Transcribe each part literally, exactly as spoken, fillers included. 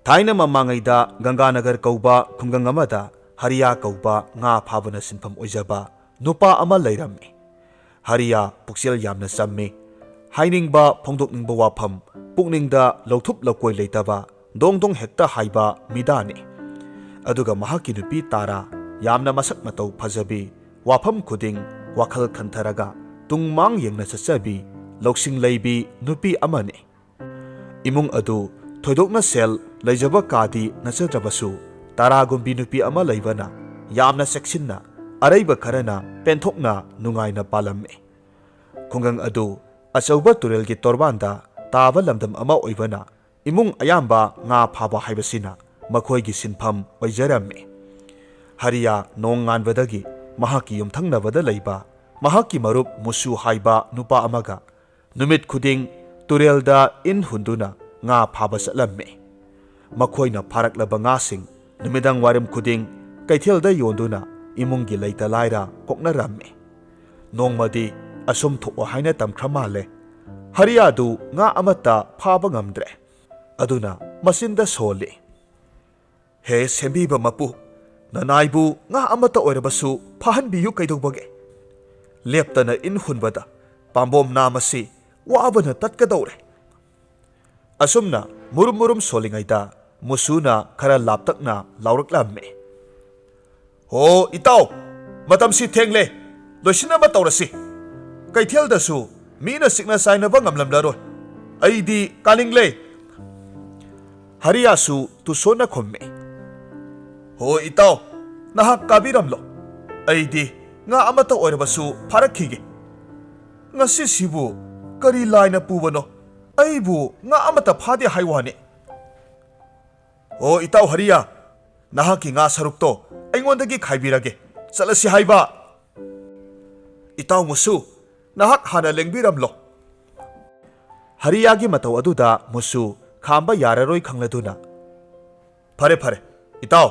ꯊꯥꯏꯅ ꯃꯃꯥꯡꯉꯩꯗ ꯒꯪꯒꯥꯅꯒꯔ ꯀꯧꯕ ꯈꯨꯡꯒꯪ ꯑꯃꯗ ꯍꯔꯤꯌꯥ ꯀꯧꯕ ꯉꯥ ꯐꯥꯕꯅ ꯁꯤꯟꯐꯝ ꯑꯣꯏꯖꯕ ꯅꯨꯄꯥ ꯑꯃ ꯂꯩꯔꯝꯃꯤ꯫ ꯍꯔꯤꯌꯥ ꯄꯨꯛꯆꯦꯜ ꯌꯥꯝꯅ ꯆꯝꯃꯤ꯫ ꯍꯥꯏꯅꯤꯡꯕ ꯐꯣꯡꯗꯣꯛꯅꯤꯡꯕ ꯋꯥꯐꯝ ꯄꯨꯛꯅꯤꯡꯗ ꯂꯧꯊꯨꯞ ꯂꯧꯀꯣꯏ ꯂꯩꯇꯕ, ꯗꯣꯡ ꯗꯣꯡ ꯍꯦꯛꯇ ꯍꯥꯏꯕ ꯃꯤꯗꯥꯅꯤ꯫ ꯑꯗꯨꯒ ꯃꯍꯥꯛꯀꯤ ꯅꯨꯄꯤ ꯇꯥꯔꯥ ꯌꯥꯝꯅ ꯃꯁꯛ ꯃꯇꯧ ꯐꯖꯕꯤ, ꯋꯥꯐꯝ ꯈꯨꯗꯤꯡ ꯋꯥꯈꯜ ꯈꯟꯊꯔꯒ ꯇꯨꯡ ꯃꯥꯡ ꯌꯦꯡꯅ ꯆꯠꯆꯕꯤ, ꯂꯧꯁꯤꯡ ꯂꯩꯕꯤ ꯅꯨꯄꯤ ꯑꯃꯅꯤ꯫ ꯏꯃꯨꯡ ꯑꯗꯨ ꯊꯣꯏꯗꯣꯛꯅ ꯁꯦꯜ ꯂꯩꯖꯕ ꯀꯥꯗꯤ ꯅꯠꯆꯗ꯭ꯔꯕꯁꯨ, ꯇꯥꯔꯥꯒꯨꯝꯕꯤ ꯅꯨꯄꯤ ꯑꯃ ꯂꯩꯕꯅ ꯌꯥꯝꯅ ꯆꯦꯛꯁꯤꯟꯅ, ꯑꯔꯩꯕ ꯈꯔꯅ ꯄꯦꯟꯊꯣꯛꯅ ꯅꯨꯡꯉꯥꯏꯅ ꯄꯥꯜꯂꯝꯃꯤ꯫ ꯈꯨꯡꯒꯪ ꯑꯗꯨ ꯑꯆꯧꯕ ꯇꯨꯔꯦꯜꯒꯤ ꯇꯣꯔꯕꯥꯟꯗ ꯇꯥꯕ ꯂꯝꯗꯝ ꯑꯃ ꯑꯣꯏꯕꯅ, ꯏꯃꯨꯡ ꯑꯌꯥꯝꯕ ꯉꯥ ꯐꯥꯕ ꯍꯥꯏꯕꯁꯤꯅ ꯃꯈꯣꯏꯒꯤ ꯁꯤꯟꯐꯝ ꯑꯣꯏꯖꯔꯝꯃꯤ꯫ ꯍꯔꯤꯌꯥ ꯅꯣꯡ ꯉꯥꯟꯕꯗꯒꯤ ꯃꯍꯥꯛꯀꯤ ꯌꯨꯝꯊꯪꯅꯕꯗ ꯂꯩꯕ ꯃꯍꯥꯛꯀꯤ ꯃꯔꯨꯞ ꯃꯨꯁꯨ ꯍꯥꯏꯕ ꯅꯨꯄꯥ ꯑꯃꯒ ꯅꯨꯃꯤꯠ ꯈꯨꯗꯤꯡ ꯇꯨꯔꯦꯜꯗ ꯏꯟ ꯍꯨꯟꯗꯨꯅ ꯉꯥ ꯐꯥꯕ ꯆꯠꯂꯝꯃꯤ꯫ ꯃꯈꯣꯏꯅ ꯐꯥꯔꯛꯂꯕ ꯉꯥꯁꯤꯡ ꯅꯨꯃꯤꯗꯥꯡ ꯋꯥꯏꯔꯝ ꯈꯨꯗꯤꯡ ꯀꯩꯊꯦꯜꯗ ꯌꯣꯟꯗꯨꯅ ꯏꯃꯨꯡꯒꯤ ꯂꯩꯇ ꯂꯥꯏꯔ ꯀꯣꯛꯅꯔꯝꯃꯤ꯫ ꯅꯣꯡꯃꯗꯤ ꯑꯁꯨꯝ ꯊꯣꯛꯑꯣ ꯍꯥꯏꯅ ꯇꯝꯈ꯭ꯔ ꯃꯥꯜꯂꯦ꯫ ꯍꯔꯤꯌꯥꯗꯨ ꯉꯥ ꯑꯃꯠꯇ ꯐꯥꯕ ꯉꯝꯗ꯭ꯔꯦ꯫ ꯑꯗꯨꯅ ꯃꯆꯤꯟꯗ ꯁꯣꯜꯂꯤ, "ꯍꯦ ꯁꯦꯝꯕꯤꯕ ꯃꯄꯨ, ꯅꯅꯥꯏꯕꯨ ꯉꯥ ꯑꯃꯠꯇ ꯑꯣꯏꯔꯕꯁꯨ ꯐꯥꯍꯟꯕꯤꯌꯨ ꯀꯩꯗꯧꯕꯒꯦ? ꯂꯦꯞꯇꯅ ꯏꯟ ꯍꯨꯟꯕꯗ ꯄꯥꯝꯕꯣꯝ ꯅꯥꯝ ꯑꯁꯤ ꯋꯥꯕꯅ ꯇꯠꯀꯗꯧꯔꯦ"꯫ ꯑꯁꯨꯝꯅ ꯃꯨꯔꯨꯝ ꯃꯨꯔꯨꯝ ꯁꯣꯜꯂꯤꯉꯩꯗ ꯃꯨꯁꯨꯅ ꯈꯔ ꯂꯥꯞꯇꯛꯅ ꯂꯥꯎꯔꯛꯂꯝꯃꯤ, "ꯍꯣ ꯏꯇꯥꯎ, ꯃꯇꯝꯁꯤ ꯊꯦꯡꯂꯦ, ꯂꯣꯏꯁꯤꯟꯅꯕ ꯇꯧꯔꯁꯤ꯫ ꯀꯩꯊꯦꯜꯗꯁꯨ ꯃꯤꯅ ꯁꯤꯛꯅ ꯆꯥꯏꯅꯕ ꯉꯝꯂꯝꯂꯔꯣꯏ꯫ ꯑꯩꯗꯤ ꯀꯥꯅꯤꯡꯂꯦ"꯫ ꯍꯔꯤꯌꯥꯁꯨ ꯇꯨꯁꯣꯟꯅ ꯈꯨꯝꯃꯤ, "ꯍꯣ ꯏꯇꯥꯎ, ꯅꯍꯥꯛ ꯀꯥꯕꯤꯔꯝꯂꯣ꯫ ꯑꯩꯗꯤ ꯉꯥ ꯑꯃꯠꯇ ꯑꯣꯏꯔꯕꯁꯨ ꯐꯥꯔꯛꯈꯤꯒꯦ꯫ ꯉꯁꯤꯁꯤꯕꯨ ꯀꯔꯤ ꯂꯥꯏꯅ ꯄꯨꯕꯅꯣ? ꯑꯩꯕꯨ ꯉꯥ ꯑꯃꯠꯇ ꯐꯥꯗꯦ ꯍꯥꯏ ꯋꯥꯅꯤ"꯫ "ꯑꯣ ꯏꯇꯥꯎ ꯍꯔꯤꯌꯥ, ꯅꯍꯥꯛꯀꯤ ꯉꯥ ꯁꯔꯨꯛꯇꯣ ꯑꯩꯉꯣꯟꯗꯒꯤ ꯈꯥꯏꯕꯤꯔꯒꯦ꯫ ꯆꯠꯂꯁꯤ ꯍꯥꯏꯕ"꯫ "ꯏꯇꯥꯎ ꯃꯨꯁꯨ, ꯅꯍꯥꯛ ꯍꯥꯟꯅ ꯂꯦꯡꯕꯤꯔꯝꯂꯣ"꯫ ꯍꯔꯤꯌꯥꯒꯤ ꯃꯇꯧ ꯑꯗꯨꯗ ꯃꯨꯁꯨ ꯈꯥꯝꯕ ꯌꯥꯔꯔꯣꯏ ꯈꯪꯂꯗꯨꯅ, "ꯐꯔꯦ ꯐꯔꯦ, ꯏꯇꯥꯎ,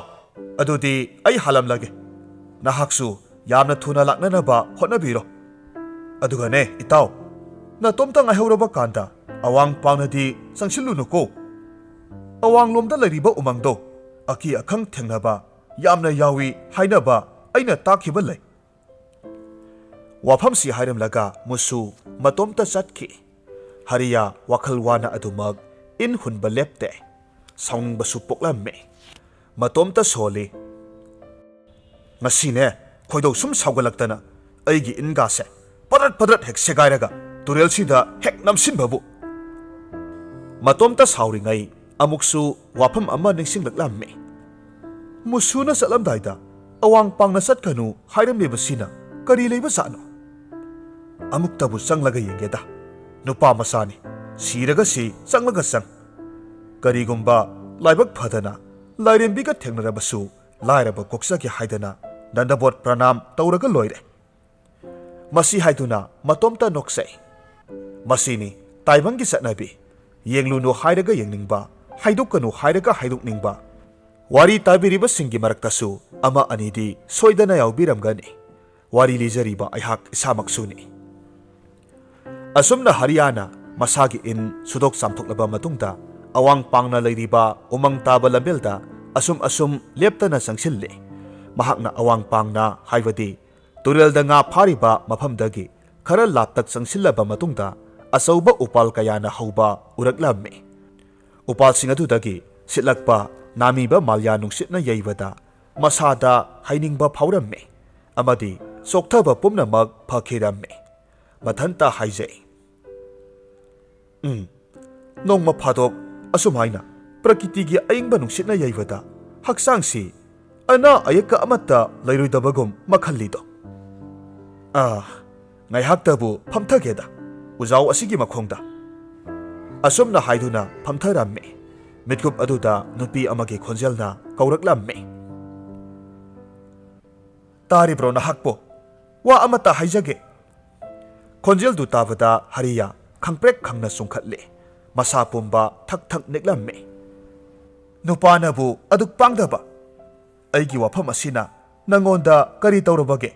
ꯑꯗꯨꯗꯤ ꯑꯩ ꯍꯥꯜꯂꯝꯂꯒꯦ꯫ ꯅꯍꯥꯛꯁꯨ ꯌꯥꯝꯅ ꯊꯨꯅ ꯂꯥꯛꯅꯅꯕ ꯍꯣꯠꯅꯕꯤꯔꯣ꯫ ꯑꯗꯨꯒꯅꯦ ꯏꯇꯥꯎ, ꯅꯇꯣꯝꯇ ꯉꯥꯏꯍꯧꯔꯕ ꯀꯥꯟꯗ ꯑꯋꯥꯡ ꯄꯥꯡꯅꯗꯤ ꯆꯪꯁꯤꯜꯂꯨꯅꯨꯀꯣ"꯫ ꯑꯋꯥꯡꯂꯣꯝꯗ ꯂꯩꯔꯤꯕ ꯎꯃꯪꯗꯣ ꯑꯀꯤ ꯑꯈꯪ ꯊꯦꯡꯅꯕ ꯌꯥꯝꯅ ꯌꯥꯎꯏ ꯍꯥꯏꯅꯕ ꯑꯩꯅ ꯇꯥꯈꯤꯕ ꯂꯩ꯫ ꯋꯥꯐꯝꯁꯤ ꯍꯥꯏꯔꯝꯂꯒ ꯃꯨꯁꯨ ꯃꯇꯣꯝꯇ ꯆꯠꯈꯤ꯫ ꯍꯔꯤꯌꯥ ꯋꯥꯈꯜ ꯋꯥꯅ ꯑꯗꯨꯃꯛ ꯏꯟ ꯍꯨꯟꯕ ꯂꯦꯞꯇꯦ꯫ ꯁꯥꯎꯅꯤꯡꯕꯁꯨ ꯄꯣꯛꯂꯝꯃꯤ꯫ ꯃꯇꯣꯝꯇ ꯁꯣꯜꯂꯤ꯫ ꯉꯁꯤꯅꯦ, ꯈꯣꯏꯗꯧ ꯁꯨꯝ ꯁꯥꯎꯒꯠꯂꯛꯇꯅ ꯑꯩꯒꯤ ꯏꯟꯒꯥꯁꯦ ꯄꯗ꯭ꯔꯠ ꯄꯗ꯭ꯔꯠ ꯍꯦꯛ ꯁꯦꯒꯥꯏꯔꯒ ꯇꯨꯔꯦꯜꯁꯤꯗ ꯍꯦꯛ ꯅꯝꯁꯤꯟꯕꯕꯨ꯫ ꯃꯇꯣꯝꯇ ꯁꯥꯎꯔꯤꯉꯩ ꯑꯃꯨꯛꯁꯨ ꯋꯥꯐꯝ ꯑꯃ ꯅꯤꯡꯁꯤꯡꯂꯛꯂꯝꯃꯤ꯫ ꯃꯨꯁꯨꯅ ꯆꯠꯂꯝꯗꯥꯏꯗ ꯑꯋꯥꯡ ꯄꯥꯡꯅ ꯆꯠꯀꯅꯨ ꯍꯥꯏꯔꯝꯂꯤꯕꯁꯤꯅ ꯀꯔꯤ ꯂꯩꯕ ꯖꯥꯠꯅꯣ? ꯑꯃꯨꯛꯇꯕꯨ ꯆꯪꯂꯒ ꯌꯦꯡꯒꯦꯗ꯫ ꯅꯨꯄꯥ ꯃꯆꯥꯅꯤ, ꯁꯤꯔꯒ ꯁꯤ, ꯆꯪꯂꯒ ꯆꯪ꯫ ꯀꯔꯤꯒꯨꯝꯕ ꯂꯥꯏꯕꯛ ꯐꯗꯅ ꯂꯥꯏꯔꯦꯝꯕꯤꯒ ꯊꯦꯡꯅꯔꯕꯁꯨ, ꯂꯥꯏꯔꯕ ꯀꯣꯛꯆꯒꯦ ꯍꯥꯏꯗꯅ ꯗꯟꯗꯕꯣꯠ ꯄ꯭ꯔꯅꯥꯝ ꯇꯧꯔꯒ ꯂꯣꯏꯔꯦ꯫ ꯃꯁꯤ ꯍꯥꯏꯗꯨꯅ ꯃꯇꯣꯝꯇ ꯅꯣꯛꯆꯩ꯫ ꯃꯁꯤꯅꯤ ꯇꯥꯏꯕꯪꯒꯤ ꯆꯠꯅꯕꯤ꯫ ꯌꯦꯡꯂꯨꯅꯨ ꯍꯥꯏꯔꯒ ꯌꯦꯡꯅꯤꯡꯕ, ꯍꯥꯏꯗꯣꯛꯀꯅꯨ ꯍꯥꯏꯔꯒ ꯍꯥꯏꯗꯣꯛꯅꯤꯡꯕ꯫ ꯋꯥꯔꯤ ꯇꯥꯕꯤꯔꯤꯕꯁꯤꯡꯒꯤ ꯃꯔꯛꯇꯁꯨ ꯑꯃ ꯑꯅꯤꯗꯤ ꯁꯣꯏꯗꯅ ꯌꯥꯎꯕꯤꯔꯝꯒꯅꯤ꯫ ꯋꯥꯔꯤ ꯂꯤꯖꯔꯤꯕ ꯑꯩꯍꯥꯛ ꯏꯁꯥꯃꯛꯁꯨꯅꯤ꯫ ꯑꯁꯨꯝꯅ ꯍꯔꯤꯌꯥꯅ ꯃꯁꯥꯒꯤ ꯏꯟ ꯁꯨꯗꯣꯛ ꯆꯥꯝꯊꯣꯛꯂꯕ ꯃꯇꯨꯡꯗ, ꯑꯋꯥꯡ ꯄꯥꯡꯅ ꯂꯩꯔꯤꯕ ꯎꯃꯪ ꯇꯥꯕ ꯂꯝꯕꯦꯜꯗ ꯑꯁꯨꯝ ꯑꯁꯨꯝ ꯂꯦꯞꯇꯅ ꯆꯪꯁꯤꯜꯂꯤ꯫ ꯃꯍꯥꯛꯅ ꯑꯋꯥꯡ ꯄꯥꯡꯅ ꯍꯥꯏꯕꯗꯤ ꯇꯨꯔꯦꯜꯗ ꯉꯥ ꯐꯥꯔꯤꯕ ꯃꯐꯝꯗꯒꯤ ꯈꯔ ꯂꯥꯞꯇꯛ ꯆꯪꯁꯤꯜꯂꯕ ꯃꯇꯨꯡꯗ, ꯑꯆꯧꯕ ꯎꯄꯥꯜ ꯀꯌꯥꯅ ꯍꯧꯕ ꯎꯔꯛꯂꯝꯃꯤ꯫ ꯎꯄꯥꯜꯁꯤꯡ ꯑꯗꯨꯗꯒꯤ ꯁꯤꯠꯂꯛꯄ ꯅꯥꯃꯤꯕ ꯃꯥꯂ꯭ꯌꯥ ꯅꯨꯡꯁꯤꯠꯅ ꯌꯩꯕꯗ ꯃꯁꯥꯗ ꯍꯩꯅꯤꯡꯕ ꯐꯥꯎꯔꯝꯃꯤ ꯑꯃꯗꯤ ꯆꯣꯛꯊꯕ ꯄꯨꯝꯅꯃꯛ ꯐꯈꯤꯔꯝꯃꯤ꯫ ꯃꯊꯟꯇ ꯍꯥꯏꯖꯩ, "ꯎꯝ, ꯅꯣꯡꯃ ꯐꯥꯗꯣꯛ ꯑꯁꯨꯝꯍꯥꯏꯅ ꯄ꯭ꯔꯀꯤꯇꯤꯒꯤ ꯑꯏꯪꯕ ꯅꯨꯡꯁꯤꯠꯅ ꯌꯩꯕꯗ ꯍꯛꯆꯥꯡꯁꯤ ꯑꯅꯥ ꯑꯌꯦꯛꯀ ꯑꯃꯠꯇ ꯂꯩꯔꯣꯏꯗꯕꯒꯨꯝ ꯃꯈꯜꯂꯤꯗꯣ꯫ ꯑꯥ, ꯉꯥꯏꯍꯥꯛꯇꯕꯨ ꯐꯝꯊꯒꯦꯗ ꯎꯖꯥꯎ ꯑꯁꯤꯒꯤ ꯃꯈꯣꯡꯗ"꯫ ꯑꯁꯨꯝꯅ ꯍꯥꯏꯗꯨꯅ ꯐꯝꯊꯔꯝꯃꯤ꯫ ꯃꯤꯠꯀꯨꯞ ꯑꯗꯨꯗ ꯅꯨꯄꯤ ꯑꯃꯒꯤ ꯈꯣꯟꯖꯦꯜꯅ ꯀꯧꯔꯛꯂꯝꯃꯤ꯫ "ꯇꯥꯔꯤꯕ꯭ꯔꯣ ꯅꯍꯥꯛꯄꯣ? ꯋꯥ ꯑꯃꯇ ꯍꯥꯏꯖꯒꯦ"꯫ ꯈꯣꯟꯖꯦꯜꯗꯨ ꯇꯥꯕꯗ ꯍꯔꯤꯌꯥ ꯈꯪꯄ꯭ꯔꯦꯛ ꯈꯪꯅ ꯆꯨꯡꯈꯠꯂꯦ꯫ ꯃꯁꯥ ꯄꯨꯝꯕ ꯊꯛ ꯊꯛ ꯅꯤꯛꯂꯝꯃꯤ꯫ "ꯅꯨꯄꯥꯅꯕꯨ ꯑꯗꯨꯛ ꯄꯥꯡꯗꯕ? ꯑꯩꯒꯤ ꯋꯥꯐꯝ ꯑꯁꯤꯅ ꯅꯪꯉꯣꯟꯗ ꯀꯔꯤ ꯇꯧꯔꯕꯒꯦ?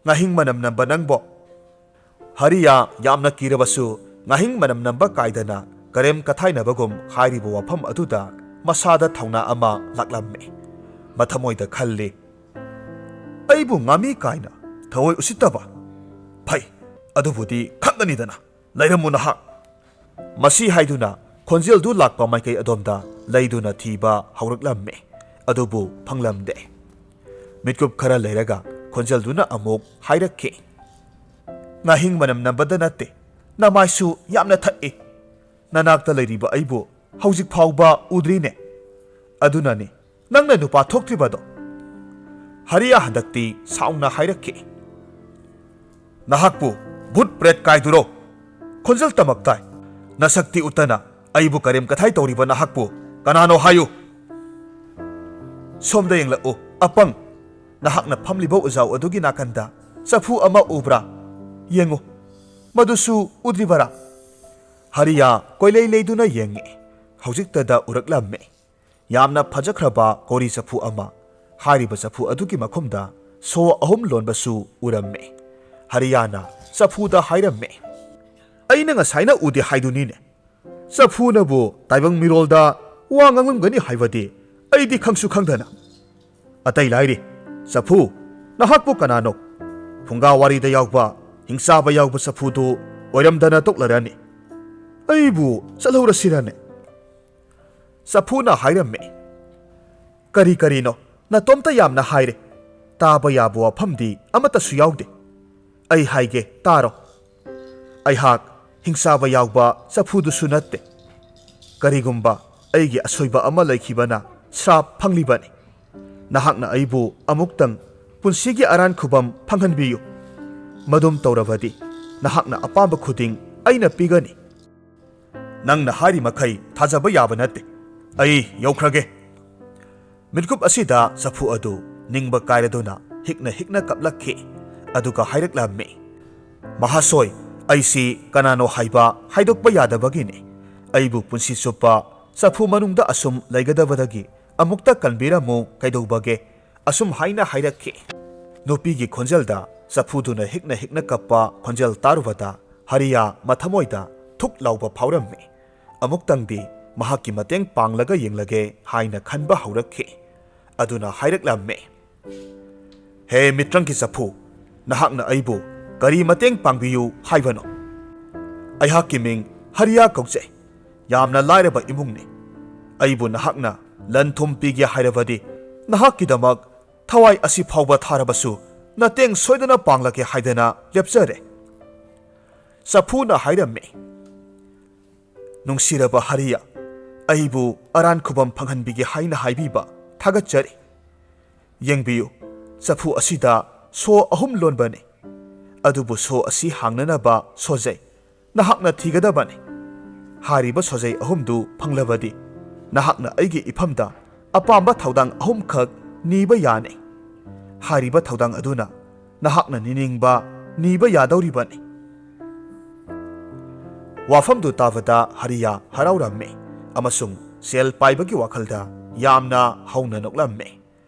ꯉꯥꯍꯤꯡ ꯃꯅꯝ ꯅꯝꯕ ꯅꯪꯕꯣ!" ꯍꯔꯤꯌꯥ ꯌꯥꯝꯅ ꯀꯤꯔꯕꯁꯨ ꯉꯥꯍꯤꯡ ꯃꯅꯝ ꯅꯝꯕ ꯀꯥꯏꯗꯅ ꯀꯔꯦꯝ ꯀꯊꯥꯏꯅꯕꯒꯨꯝ ꯍꯥꯏꯔꯤꯕ ꯋꯥꯐꯝ ꯑꯗꯨꯗ ꯃꯁꯥꯗ ꯊꯧꯅꯥ ꯑꯃ ꯂꯥꯛꯂꯝꯃꯤ꯫ ꯃꯊꯃꯣꯏꯗ ꯈꯜꯂꯤ, "ꯑꯩꯕꯨ ꯉꯥꯃꯤ ꯀꯥꯏꯅ ꯊꯑꯣꯏ ꯎꯁꯤꯠꯇꯕ? ꯐꯩ, ꯑꯗꯨꯕꯨꯗꯤ ꯈꯪꯒꯅꯤꯗꯅ꯫ ꯂꯩꯔꯝꯃꯨ ꯅꯍꯥꯛ!" ꯃꯁꯤ ꯍꯥꯏꯗꯨꯅ ꯈꯣꯟꯖꯦꯜꯗꯨ ꯂꯥꯛꯄ ꯃꯥꯏꯀꯩ ꯑꯗꯣꯝꯗ ꯂꯩꯗꯨꯅ ꯊꯤꯕ ꯍꯧꯔꯛꯂꯝꯃꯤ꯫ ꯑꯗꯨꯕꯨ ꯐꯪꯂꯝꯗꯦ꯫ ꯃꯤꯠꯀꯨꯞ ꯈꯔ ꯂꯩꯔꯒ ꯈꯣꯟꯖꯦꯜꯗꯨꯅ ꯑꯃꯨꯛ ꯍꯥꯏꯔꯛꯈꯤ, "ꯉꯥꯍꯤꯡ ꯃꯅꯝ ꯅꯝꯕꯗ ꯅꯠꯇꯦ, ꯅꯃꯥꯏꯁꯨ ꯌꯥꯝꯅ ꯊꯛꯏ꯫ ꯅꯅꯥꯛꯇ ꯂꯩꯔꯤꯕ ꯑꯩꯕꯨ ꯍꯧꯖꯤꯛ ꯐꯥꯎꯕ ꯎꯗ꯭ꯔꯤꯅꯦ꯫ ꯑꯗꯨꯅꯅꯤ ꯅꯪꯅ ꯅꯨꯄꯥ ꯊꯣꯛꯇ꯭ꯔꯤꯕꯗꯣ꯫" ꯍꯔꯤꯌꯥ ꯍꯟꯗꯛꯇꯤ ꯁꯥꯎꯅ ꯍꯥꯏꯔꯛꯈꯤ, "ꯅꯍꯥꯛꯄꯨ ꯚꯨꯠ ꯄ꯭ꯔꯦꯠ ꯀꯥꯏꯗꯨꯔꯣ? ꯈꯣꯟꯖꯦꯜ ꯇꯃꯛ ꯇꯥꯏ꯫ ꯅꯁꯛꯇꯤ ꯎꯠꯇꯅ ꯑꯩꯕꯨ ꯀꯔꯦꯝ ꯀꯊꯥꯏ ꯇꯧꯔꯤꯕ ꯅꯍꯥꯛꯄꯨ ꯀꯅꯥꯅꯣ ꯍꯥꯏꯌꯨ?" "ꯁꯣꯝꯗ ꯌꯦꯡꯂꯛꯎ, ꯑꯄꯪ꯫ ꯅꯍꯥꯛꯅ ꯐꯝꯂꯤꯕ ꯎꯖꯥꯎ ꯑꯗꯨꯒꯤ ꯅꯥꯀꯟꯗ ꯆꯐꯨ ꯑꯃ ꯎꯕ꯭ꯔꯥ? ꯌꯦꯡꯉꯨ, ꯃꯗꯨꯁꯨ ꯎꯗ꯭ꯔꯤꯕꯔꯥ?" ꯍꯔꯤꯌꯥ ꯀꯣꯏꯂꯩ ꯂꯩꯗꯨꯅ ꯌꯦꯡꯉꯤ꯫ ꯍꯧꯖꯤꯛꯇꯗ ꯎꯔꯛꯂꯝꯃꯤ꯫ ꯌꯥꯝꯅ ꯐꯖꯈ꯭ꯔꯕ ꯀꯣꯔꯤ ꯆꯐꯨ ꯑꯃ꯫ ꯍꯥꯏꯔꯤꯕ ꯆꯐꯨ ꯑꯗꯨꯒꯤ ꯃꯈꯨꯝꯗ ꯁꯣ ꯑꯍꯨꯝ ꯂꯣꯟꯕꯁꯨ ꯎꯔꯝꯃꯤ꯫ ꯍꯔꯤꯌꯥꯅ ꯆꯐꯨꯗ ꯍꯥꯏꯔꯝꯃꯤ, "ꯑꯩꯅ ꯉꯁꯥꯏꯅ ꯎꯗꯦ ꯍꯥꯏꯗꯨꯅꯤꯅꯦ꯫ ꯆꯐꯨꯅꯕꯨ ꯇꯥꯏꯕꯪ ꯃꯤꯔꯣꯜꯗ ꯋꯥ ꯉꯥꯡꯂꯝꯒꯅꯤ ꯍꯥꯏꯕꯗꯤ ꯑꯩꯗꯤ ꯈꯪꯁꯨ ꯈꯪꯗꯅ꯫ ꯑꯇꯩ ꯂꯥꯏꯔꯤ, ꯆꯐꯨ, ꯅꯍꯥꯛꯄꯨ ꯀꯅꯥꯅꯣ? ꯐꯨꯡꯒꯥ ꯋꯥꯔꯤꯗ ꯌꯥꯎꯕ, ꯍꯤꯡꯆꯥꯕ ꯌꯥꯎꯕ ꯆꯐꯨꯗꯨ ꯑꯣꯏꯔꯝꯗꯅ ꯇꯣꯛꯂꯔꯅꯤ꯫ ꯑꯩꯕꯨ ꯆꯠꯍꯧꯔꯁꯤꯔꯅꯦ?" ꯆꯐꯨꯅ ꯍꯥꯏꯔꯝꯃꯤ, "ꯀꯔꯤ ꯀꯔꯤꯅꯣ? ꯅꯇꯣꯝꯇ ꯌꯥꯝꯅ ꯍꯥꯏꯔꯦ꯫ ꯇꯥꯕ ꯌꯥꯕ ꯋꯥꯐꯝꯗꯤ ꯑꯃꯠꯇꯁꯨ ꯌꯥꯎꯗꯦ꯫ ꯑꯩ ꯍꯥꯏꯒꯦ, ꯇꯥꯔꯣ꯫ ꯑꯩꯍꯥꯛ ꯍꯤꯡꯆꯥꯕ ꯌꯥꯎꯕ ꯆꯐꯨꯗꯨꯁꯨ ꯅꯠꯇꯦ꯫ ꯀꯔꯤꯒꯨꯝꯕ ꯑꯩꯒꯤ ꯑꯁꯣꯏꯕ ꯑꯃ ꯂꯩꯈꯤꯕꯅ ꯁ꯭ꯔꯥꯞ ꯐꯪꯂꯤꯕꯅꯤ꯫ ꯅꯍꯥꯛꯅ ꯑꯩꯕꯨ ꯑꯃꯨꯛꯇꯪ ꯄꯨꯟꯁꯤꯒꯤ ꯑꯔꯥꯟ ꯈꯨꯕꯝ ꯐꯪꯍꯟꯕꯤꯌꯨ꯫ ꯃꯗꯨꯝ ꯇꯧꯔꯕꯗꯤ ꯅꯍꯥꯛꯅ ꯑꯄꯥꯝꯕ ꯈꯨꯗꯤꯡ ꯑꯩꯅ ꯄꯤꯒꯅꯤ꯫ ꯅꯪꯅ ꯍꯥꯏꯔꯤ ꯃꯈꯩ ꯊꯥꯖꯕ ꯌꯥꯕ ꯅꯠꯇꯦ꯫ ꯑꯩ ꯌꯧꯈ꯭ꯔꯒꯦ꯫" ꯃꯤꯠꯀꯨꯞ ꯑꯁꯤꯗ ꯆꯐꯨ ꯑꯗꯨ ꯅꯤꯡꯕ ꯀꯥꯏꯔꯗꯨꯅ ꯍꯤꯛꯅ ꯍꯤꯛꯅ ꯀꯞꯂꯛꯈꯤ꯫ ꯑꯗꯨꯒ ꯍꯥꯏꯔꯛꯂꯝꯃꯤ, "ꯃꯍꯥꯁꯣꯏ, ꯑꯩꯁꯤ ꯀꯅꯥꯅꯣ ꯍꯥꯏꯕ ꯍꯥꯏꯗꯣꯛꯄ ꯌꯥꯗꯕꯒꯤꯅꯤ꯫ ꯑꯩꯕꯨ ꯄꯨꯟꯁꯤ ꯆꯨꯞꯄ ꯆꯐꯨ ꯃꯅꯨꯡꯗ ꯑꯁꯨꯝ ꯂꯩꯒꯗꯕꯗꯒꯤ ꯑꯃꯨꯛꯇ ꯀꯟꯕꯤꯔꯝꯃꯨ ꯀꯩꯗꯧꯕꯒꯦ?" ꯑꯁꯨꯝ ꯍꯥꯏꯅ ꯍꯥꯏꯔꯛꯈꯤ꯫ ꯅꯨꯄꯤꯒꯤ ꯈꯣꯟꯖꯦꯜꯗ ꯆꯐꯨꯗꯨꯅ ꯍꯤꯛꯅ ꯍꯤꯛꯅ ꯀꯞꯄ ꯈꯣꯟꯖꯦꯜ ꯇꯥꯔꯨꯕꯗ ꯍꯔꯤꯌꯥ ꯃꯊꯃꯣꯏꯗ ꯊꯨꯛ ꯂꯥꯎꯕ ꯐꯥꯎꯔꯝꯃꯤ꯫ ꯑꯃꯨꯛꯇꯪꯗꯤ ꯃꯍꯥꯛꯀꯤ ꯃꯇꯦꯡ ꯄꯥꯡꯂꯒ ꯌꯦꯡꯂꯒꯦ ꯍꯥꯏꯅ ꯈꯟꯕ ꯍꯧꯔꯛꯈꯤ꯫ ꯑꯗꯨꯅ ꯍꯥꯏꯔꯛꯂꯝꯃꯤ, "ꯍꯦ ꯃꯤꯇ꯭ꯔꯪꯒꯤ ꯆꯐꯨ, ꯅꯍꯥꯛꯅ ꯑꯩꯕꯨ ꯀꯔꯤ ꯃꯇꯦꯡ ꯄꯥꯡꯕꯤꯌꯨ ꯍꯥꯏꯕꯅꯣ? ꯑꯩꯍꯥꯛꯀꯤ ꯃꯤꯡ ꯍꯔꯤꯌꯥ ꯀꯧꯖꯩ꯫ ꯌꯥꯝꯅ ꯂꯥꯏꯔꯕ ꯏꯃꯨꯡꯅꯤ꯫ ꯑꯩꯕꯨ ꯅꯍꯥꯛꯅ ꯂꯟ ꯊꯨꯝ ꯄꯤꯒꯦ ꯍꯥꯏꯔꯕꯗꯤ ꯅꯍꯥꯛꯀꯤꯗꯃꯛ ꯊꯋꯥꯏ ꯑꯁꯤ ꯐꯥꯎꯕ ꯊꯥꯔꯕꯁꯨ ꯃꯇꯦꯡ ꯁꯣꯏꯗꯅ ꯄꯥꯡꯂꯒꯦ ꯍꯥꯏꯗꯅ ꯂꯦꯞꯆꯔꯦ꯫" ꯆꯐꯨꯅ ꯍꯥꯏꯔꯝꯃꯤ, "ꯅꯨꯡꯁꯤꯔꯕ ꯍꯔꯤꯌꯥ, ꯑꯩꯕꯨ ꯑꯔꯥꯟ ꯈꯨꯕꯝ ꯐꯪꯍꯟꯕꯤꯒꯦ ꯍꯥꯏꯅ ꯍꯥꯏꯕꯤꯕ ꯊꯥꯒꯠꯆꯔꯤ꯫ ꯌꯦꯡꯕꯤꯌꯨ, ꯆꯐꯨ ꯑꯁꯤꯗ ꯁꯣ ꯑꯍꯨꯝ ꯂꯣꯟꯕꯅꯤ꯫ ꯑꯗꯨꯕꯨ ꯁꯣ ꯑꯁꯤ ꯍꯥꯡꯅꯅꯕ ꯁꯣꯖꯩ ꯅꯍꯥꯛꯅ ꯊꯤꯒꯗꯕꯅꯤ꯫ ꯍꯥꯏꯔꯤꯕ ꯁꯣꯖꯩ ꯑꯍꯨꯝꯗꯨ ꯐꯪꯂꯕꯗꯤ ꯅꯍꯥꯛꯅ ꯑꯩꯒꯤ ꯏꯐꯝꯗ ꯑꯄꯥꯝꯕ ꯊꯧꯗꯥꯡ ꯑꯍꯨꯝꯈꯛ ꯅꯤꯕ ꯌꯥꯅꯤ꯫ ꯍꯥꯏꯔꯤꯕ ꯊꯧꯗꯥꯡ ꯑꯗꯨꯅ ꯅꯍꯥꯛꯅ ꯅꯤꯅꯤꯡꯕ ꯅꯤꯕ ꯌꯥꯗꯧꯔꯤꯕꯅꯤ꯫" ꯋꯥꯐꯝꯗꯨ ꯇꯥꯕꯗ ꯍꯔꯤꯌꯥ ꯍꯔꯥꯎꯔꯝꯃꯤ ꯑꯃꯁꯨꯡ ꯁꯦꯜ ꯄꯥꯏꯕꯒꯤ ꯋꯥꯈꯜꯗ ꯌꯥꯝꯅ ꯍꯧꯅ ꯅꯣꯛꯂꯝꯃꯤ꯫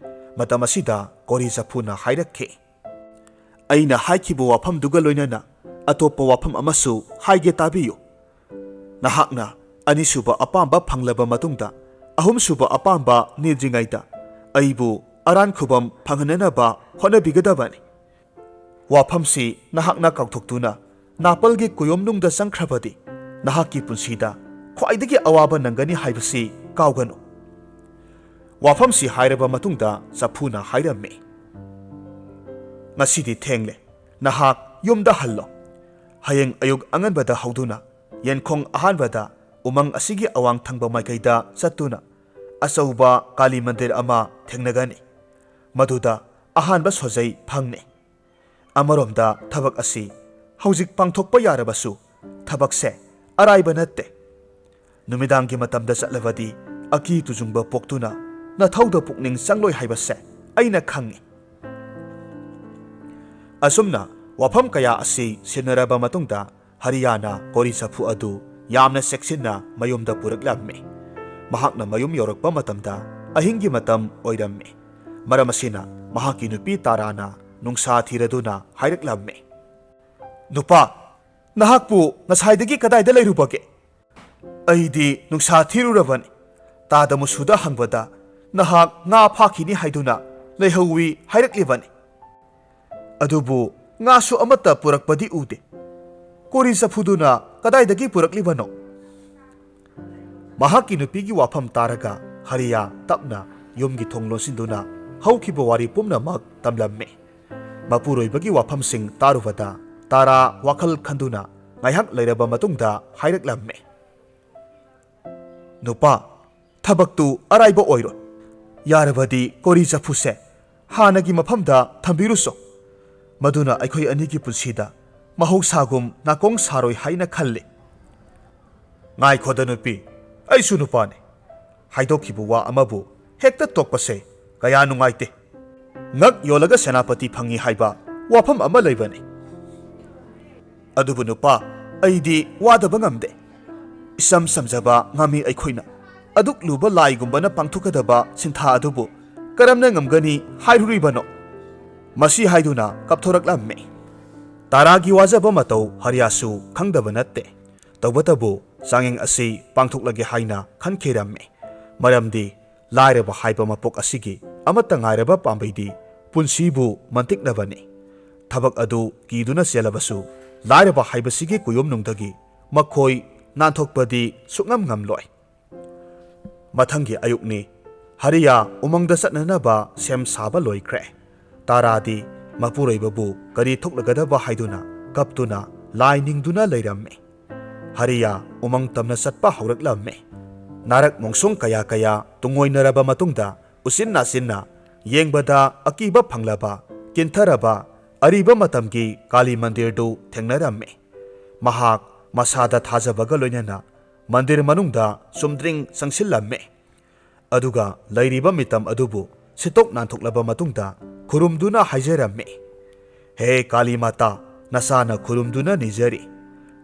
ꯃꯇꯝ ꯑꯁꯤꯗ ꯀꯣꯔꯤ ꯆꯐꯨꯅ ꯍꯥꯏꯔꯛꯈꯤ, "ꯑꯩꯅ ꯍꯥꯏꯈꯤꯕ ꯋꯥꯐꯝꯗꯨꯒ ꯂꯣꯏꯅꯅ ꯑꯇꯣꯞꯄ ꯋꯥꯐꯝ ꯑꯃꯁꯨ ꯍꯥꯏꯒꯦ, ꯇꯥꯕꯤꯌꯨ꯫ ꯅꯍꯥꯛꯅ ꯑꯅꯤꯁꯨꯕ ꯑꯄꯥꯝꯕ ꯐꯪꯂꯕ ꯃꯇꯨꯡꯗ, ꯑꯍꯨꯝꯁꯨꯕ ꯑꯄꯥꯝꯕ ꯅꯤꯗ꯭ꯔꯤꯉꯩꯗ ꯑꯩꯕꯨ ꯑꯔꯥꯟ ꯈꯨꯕꯝ ꯐꯪꯍꯟꯅꯅꯕ ꯍꯣꯠꯅꯕꯤꯒꯗꯕꯅꯤ꯫ ꯋꯥꯐꯝꯁꯤ ꯅꯍꯥꯛꯅ ꯀꯥꯎꯊꯣꯛꯇꯨꯅ ꯅꯥꯄꯜꯒꯤ ꯀꯨꯌꯣꯝꯅꯨꯡꯗ ꯆꯪꯈ꯭ꯔꯕꯗꯤ ꯅꯍꯥꯛꯀꯤ ꯄꯨꯟꯁꯤꯗ ꯈ꯭ꯋꯥꯏꯗꯒꯤ ꯑꯋꯥꯕ ꯅꯪꯒꯅꯤ ꯍꯥꯏꯕꯁꯤ ꯀꯥꯎꯒꯅꯨ꯫" ꯋꯥꯐꯝꯁꯤ ꯍꯥꯏꯔꯕ ꯃꯇꯨꯡꯗ ꯆꯐꯨꯅ ꯍꯥꯏꯔꯝꯃꯤ, "ꯉꯁꯤꯗꯤ ꯊꯦꯡꯂꯦ꯫ ꯅꯍꯥꯛ ꯌꯨꯝꯗ ꯍꯜꯂꯣ꯫ ꯍꯌꯦꯡ ꯑꯌꯨꯛ ꯑꯉꯟꯕꯗ ꯍꯧꯗꯨꯅ ꯌꯦꯟꯈꯣꯡ ꯑꯍꯥꯟꯕꯗ ꯎꯃꯪ ꯑꯁꯤꯒꯤ ꯑꯋꯥꯡ ꯊꯪꯕ ꯃꯥꯏꯀꯩꯗ ꯆꯠꯇꯨꯅ ꯑꯆꯧꯕ ꯀꯥꯂꯤ ꯃꯟꯗꯤꯔ ꯑꯃ ꯊꯦꯡꯅꯒꯅꯤ꯫ ꯃꯗꯨꯗ ꯑꯍꯥꯟꯕ ꯁꯣꯖꯩ ꯐꯪꯅꯤ꯫ ꯑꯃꯔꯣꯝꯗ ꯊꯕꯛ ꯑꯁꯤ ꯍꯧꯖꯤꯛ ꯄꯥꯡꯊꯣꯛꯄ ꯌꯥꯔꯕꯁꯨ, ꯊꯕꯛꯁꯦ ꯑꯔꯥꯏꯕ ꯅꯠꯇꯦ꯫ ꯅꯨꯃꯤꯗꯥꯡꯒꯤ ꯃꯇꯝꯗ ꯆꯠꯂꯕꯗꯤ ꯑꯀꯤ ꯇꯨꯖꯨꯡꯕ ꯄꯣꯛꯇꯨꯅ ꯅꯊꯧꯗ ꯄꯨꯛꯅꯤꯡ ꯆꯪꯂꯣꯏ ꯍꯥꯏꯕꯁꯦ ꯑꯩꯅ ꯈꯪꯏ꯫" ꯑꯁꯨꯝꯅ ꯋꯥꯐꯝ ꯀꯌꯥ ꯑꯁꯤ ꯁꯤꯟꯅꯔꯕ ꯃꯇꯨꯡꯗ, ꯍꯔꯤꯌꯥꯅ ꯀꯣꯔꯤ ꯆꯐꯨ ꯑꯗꯨ ꯌꯥꯝꯅ ꯆꯦꯛꯁꯤꯟꯅ ꯃꯌꯨꯝꯗ ꯄꯨꯔꯛꯂꯝꯃꯤ꯫ ꯃꯍꯥꯛꯅ ꯃꯌꯨꯝ ꯌꯧꯔꯛꯄ ꯃꯇꯝꯗ ꯑꯍꯤꯡꯒꯤ ꯃꯇꯝ ꯑꯣꯏꯔꯝꯃꯤ꯫ ꯃꯔꯝ ꯑꯁꯤꯅ ꯃꯍꯥꯛꯀꯤ ꯅꯨꯄꯤ ꯇꯥꯔꯥꯅ ꯅꯨꯡꯁꯥ ꯊꯤꯔꯗꯨꯅ ꯍꯥꯏꯔꯛꯂꯝꯃꯤ, "ꯅꯨꯄꯥ, ꯅꯍꯥꯛꯄꯨ ꯉꯁꯥꯏꯗꯒꯤ ꯀꯗꯥꯏꯗ ꯂꯩꯔꯨꯕꯒꯦ? ꯑꯩꯗꯤ ꯅꯨꯡꯁꯥ ꯊꯤꯔꯨꯔꯕꯅꯤ꯫ ꯇꯥꯗ ꯃꯨꯁꯨꯗ ꯍꯪꯕꯗ, "ꯅꯍꯥꯛ ꯉꯥ ꯐꯥꯈꯤꯅꯤ ꯍꯥꯏꯗꯨꯅ ꯂꯩꯍꯧꯋꯤ ꯍꯥꯏꯔꯛꯂꯤꯕꯅꯤ꯫ ꯑꯗꯨꯕꯨ ꯉꯥꯁꯨ ꯑꯃꯠꯇ ꯄꯨꯔꯛꯄꯗꯤ ꯎꯗꯦ꯫ ꯀꯣꯔꯤ ꯆꯐꯨꯗꯨꯅ ꯀꯗꯥꯏꯗꯒꯤ ꯄꯨꯔꯛꯂꯤꯕꯅꯣ?" ꯃꯍꯥꯛꯀꯤ ꯅꯨꯄꯤꯒꯤ ꯋꯥꯐꯝ ꯇꯥꯔꯒ ꯍꯔꯤꯌꯥ ꯇꯞꯅ ꯌꯨꯝꯒꯤ ꯊꯣꯡ ꯂꯣꯟꯁꯤꯟꯗꯨꯅ ꯍꯧꯈꯤꯕ ꯋꯥꯔꯤ ꯄꯨꯝꯅꯃꯛ ꯇꯝꯂꯝꯃꯤ꯫ ꯃꯄꯨꯔꯣꯏꯕꯒꯤ ꯋꯥꯐꯝꯁꯤꯡ ꯇꯥꯔꯨꯕꯗ ꯇꯥꯔꯥ ꯋꯥꯈꯜ ꯈꯟꯗꯨꯅ ꯉꯥꯏꯍꯥꯛ ꯂꯩꯔꯕ ꯃꯇꯨꯡꯗ ꯍꯥꯏꯔꯛꯂꯝꯃꯤ, "ꯅꯨꯄꯥ, ꯊꯕꯛꯇꯨ ꯑꯔꯥꯏꯕ ꯑꯣꯏꯔꯣꯏ꯫ ꯌꯥꯔꯕꯗꯤ ꯀꯣꯔꯤ ꯆꯐꯨꯁꯦ ꯍꯥꯟꯅꯒꯤ ꯃꯐꯝꯗ ꯊꯝꯕꯤꯔꯨꯁꯣ꯫ ꯃꯗꯨꯅ ꯑꯩꯈꯣꯏ ꯑꯅꯤꯒꯤ ꯄꯨꯟꯁꯤꯗ ꯃꯍꯧꯁꯥꯒꯨꯝ ꯅꯥꯀꯣꯡ ꯁꯥꯔꯣꯏ ꯍꯥꯏꯅ ꯈꯜꯂꯤ꯫" "ꯉꯥꯏꯈꯣꯗ ꯅꯨꯄꯤ, ꯑꯩꯁꯨ ꯅꯨꯄꯥꯅꯤ꯫ ꯍꯥꯏꯗꯣꯛꯈꯤꯕ ꯋꯥ ꯑꯃꯕꯨ ꯍꯦꯛꯇ ꯇꯣꯛꯄꯁꯦ ꯀꯌꯥ ꯅꯨꯡꯉꯥꯏꯇꯦ꯫ ꯉꯛ ꯌꯣꯜꯂꯒ ꯁꯦꯅꯥꯄꯇꯤ ꯐꯪꯉꯤ ꯍꯥꯏꯕ ꯋꯥꯐꯝ ꯑꯃ ꯂꯩꯕꯅꯤ꯫ ꯑꯗꯨꯕꯨ ꯅꯨꯄꯥ, ꯑꯩꯗꯤ ꯋꯥꯗꯕ ꯉꯝꯗꯦ꯫ ꯏꯁꯝ ꯁꯝꯖꯕ ꯉꯥꯃꯤ ꯑꯩꯈꯣꯏꯅ ꯑꯗꯨꯛ ꯂꯨꯕ ꯂꯥꯏꯒꯨꯝꯕꯅ ꯄꯥꯡꯊꯣꯛꯀꯗꯕ ꯁꯤꯟꯊꯥ ꯑꯗꯨꯕꯨ ꯀꯔꯝꯅ ꯉꯝꯒꯅꯤ ꯍꯥꯏꯔꯨꯔꯤꯕꯅꯣ?" ꯃꯁꯤ ꯍꯥꯏꯗꯨꯅ ꯀꯞꯊꯣꯔꯛꯂꯝꯃꯤ꯫ ꯇꯥꯔꯥꯒꯤ ꯋꯥꯖꯕ ꯃꯇꯧ ꯍꯔꯤꯌꯥꯁꯨ ꯈꯪꯗꯕ ꯅꯠꯇꯦ꯫ ꯇꯧꯕꯇꯕꯨ ꯆꯥꯡꯌꯦꯡ ꯑꯁꯤ ꯄꯥꯡꯊꯣꯛꯂꯒꯦ ꯍꯥꯏꯅ ꯈꯟꯈꯤꯔꯝꯃꯤ꯫ ꯃꯔꯝꯗꯤ ꯂꯥꯏꯔꯕ ꯍꯥꯏꯕ ꯃꯄꯣꯛ ꯑꯁꯤꯒꯤ ꯑꯃꯠꯇ ꯉꯥꯏꯔꯕ ꯄꯥꯝꯕꯩꯗꯤ ꯄꯨꯟꯁꯤꯕꯨ ꯃꯟꯇꯤꯛꯅꯕꯅꯤ꯫ ꯊꯕꯛ ꯑꯗꯨ ꯀꯤꯗꯨꯅ ꯆꯦꯜꯂꯕꯁꯨ ꯂꯥꯏꯔꯕ ꯍꯥꯏꯕꯁꯤꯒꯤ ꯀꯨꯌꯣꯝꯅꯨꯡꯗꯒꯤ ꯃꯈꯣꯏ ꯅꯥꯟꯊꯣꯛꯄꯗꯤ ꯁꯨꯛꯉꯝ ꯉꯝꯂꯣꯏ꯫ ꯃꯊꯪꯒꯤ ꯑꯌꯨꯛꯅꯤ꯫ ꯍꯔꯤꯌꯥ ꯎꯃꯪꯗ ꯆꯠꯅꯅꯕ ꯁꯦꯝ ꯁꯥꯕ ꯂꯣꯏꯈ꯭ꯔꯦ꯫ ꯇꯥꯔꯥꯗꯤ ꯃꯄꯨꯔꯣꯏꯕꯕꯨ ꯀꯔꯤ ꯊꯣꯛꯂꯒꯗꯕ ꯍꯥꯏꯗꯨꯅ ꯀꯞꯇꯨꯅ ꯂꯥꯏ ꯅꯤꯡꯗꯨꯅ ꯂꯩꯔꯝꯃꯤ꯫ ꯍꯔꯤꯌꯥ ꯎꯃꯪ ꯇꯝꯅ ꯆꯠꯄ ꯍꯧꯔꯛꯂꯝꯃꯤ꯫ ꯅꯥꯔꯛ ꯃꯣꯡꯁꯣꯡ ꯀꯌꯥ ꯀꯌꯥ ꯇꯨꯡꯑꯣꯏꯅꯔꯕ ꯃꯇꯨꯡꯗ ꯎꯆꯤꯟ ꯅꯥꯆꯤꯟꯅ ꯌꯦꯡꯕꯗ ꯑꯀꯤꯕ ꯐꯪꯂꯕ, ꯀꯤꯟꯊꯔꯕ ꯑꯔꯤꯕ ꯃꯇꯝꯒꯤ ꯀꯥꯂꯤ ꯃꯟꯗꯤꯔꯗꯨ ꯊꯦꯡꯅꯔꯝꯃꯤ꯫ ꯃꯍꯥꯛ ꯃꯁꯥꯗ ꯊꯥꯖꯕꯒ ꯂꯣꯏꯅꯅ ꯃꯟꯗꯤꯔ ꯃꯅꯨꯡꯗ ꯆꯨꯝꯗ꯭ꯔꯤꯡ ꯆꯪꯁꯤꯜꯂꯝꯃꯤ꯫ ꯑꯗꯨꯒ ꯂꯩꯔꯤꯕ ꯃꯤꯇꯝ ꯑꯗꯨꯕꯨ ꯁꯤꯠꯇꯣꯛ ꯅꯥꯟꯊꯣꯛꯂꯕ ꯃꯇꯨꯡꯗ ꯈꯨꯔꯨꯝꯗꯨꯅ ꯍꯥꯏꯖꯔꯝꯃꯤ, "ꯍꯦ ꯀꯥꯂꯤ ꯃꯥꯇꯥ, ꯅꯁꯥꯅ ꯈꯨꯔꯨꯝꯗꯨꯅ ꯅꯤꯖꯔꯤ꯫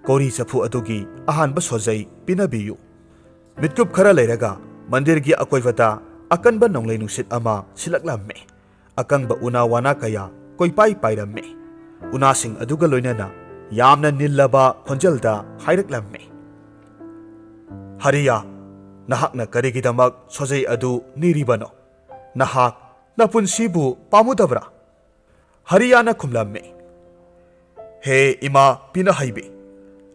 ꯀꯣꯔꯤ ꯆꯐꯨ ꯑꯗꯨꯒꯤ ꯑꯍꯥꯟꯕ ꯁꯣꯖꯩ ꯄꯤꯅꯕꯤꯌꯨ꯫" ꯃꯤꯠꯀꯨꯞ ꯈꯔ ꯂꯩꯔꯒ ꯃꯟꯗꯤꯔꯒꯤ ꯑꯀꯣꯏꯕꯗ ꯑꯀꯟꯕ ꯅꯣꯡꯂꯩ ꯅꯨꯡꯁꯤꯠ ꯑꯃ ꯁꯤꯜꯂꯛꯂꯝꯃꯤ꯫ ꯑꯀꯪꯕ ꯎꯅꯥ ꯋꯥꯅꯥ ꯀꯌꯥ ꯀꯣꯏꯄꯥꯏ ꯄꯥꯏꯔꯝꯃꯤ꯫ ꯎꯅꯥꯁꯤꯡ ꯑꯗꯨꯒ ꯂꯣꯏꯅꯅ ꯌꯥꯝꯅ ꯅꯤꯜꯂꯕ ꯈꯣꯟꯖꯦꯜꯗ ꯍꯥꯏꯔꯛꯂꯝꯃꯤ, "ꯍꯔꯤꯌꯥ, ꯅꯍꯥꯛꯅ ꯀꯔꯤꯒꯤꯗꯃꯛ ꯁꯣꯖꯩ ꯑꯗꯨ ꯅꯤꯔꯤꯕꯅꯣ? ꯅꯍꯥꯛ ꯅꯄꯨꯟꯁꯤꯕꯨ ꯄꯥꯝꯃꯨꯗꯕ꯭ꯔꯥ?" ꯍꯔꯤꯌꯥꯅ ꯈꯨꯝꯂꯝꯃꯤ, "ꯍꯦ ꯏꯃꯥ ꯄꯤꯅ ꯍꯩꯕꯤ,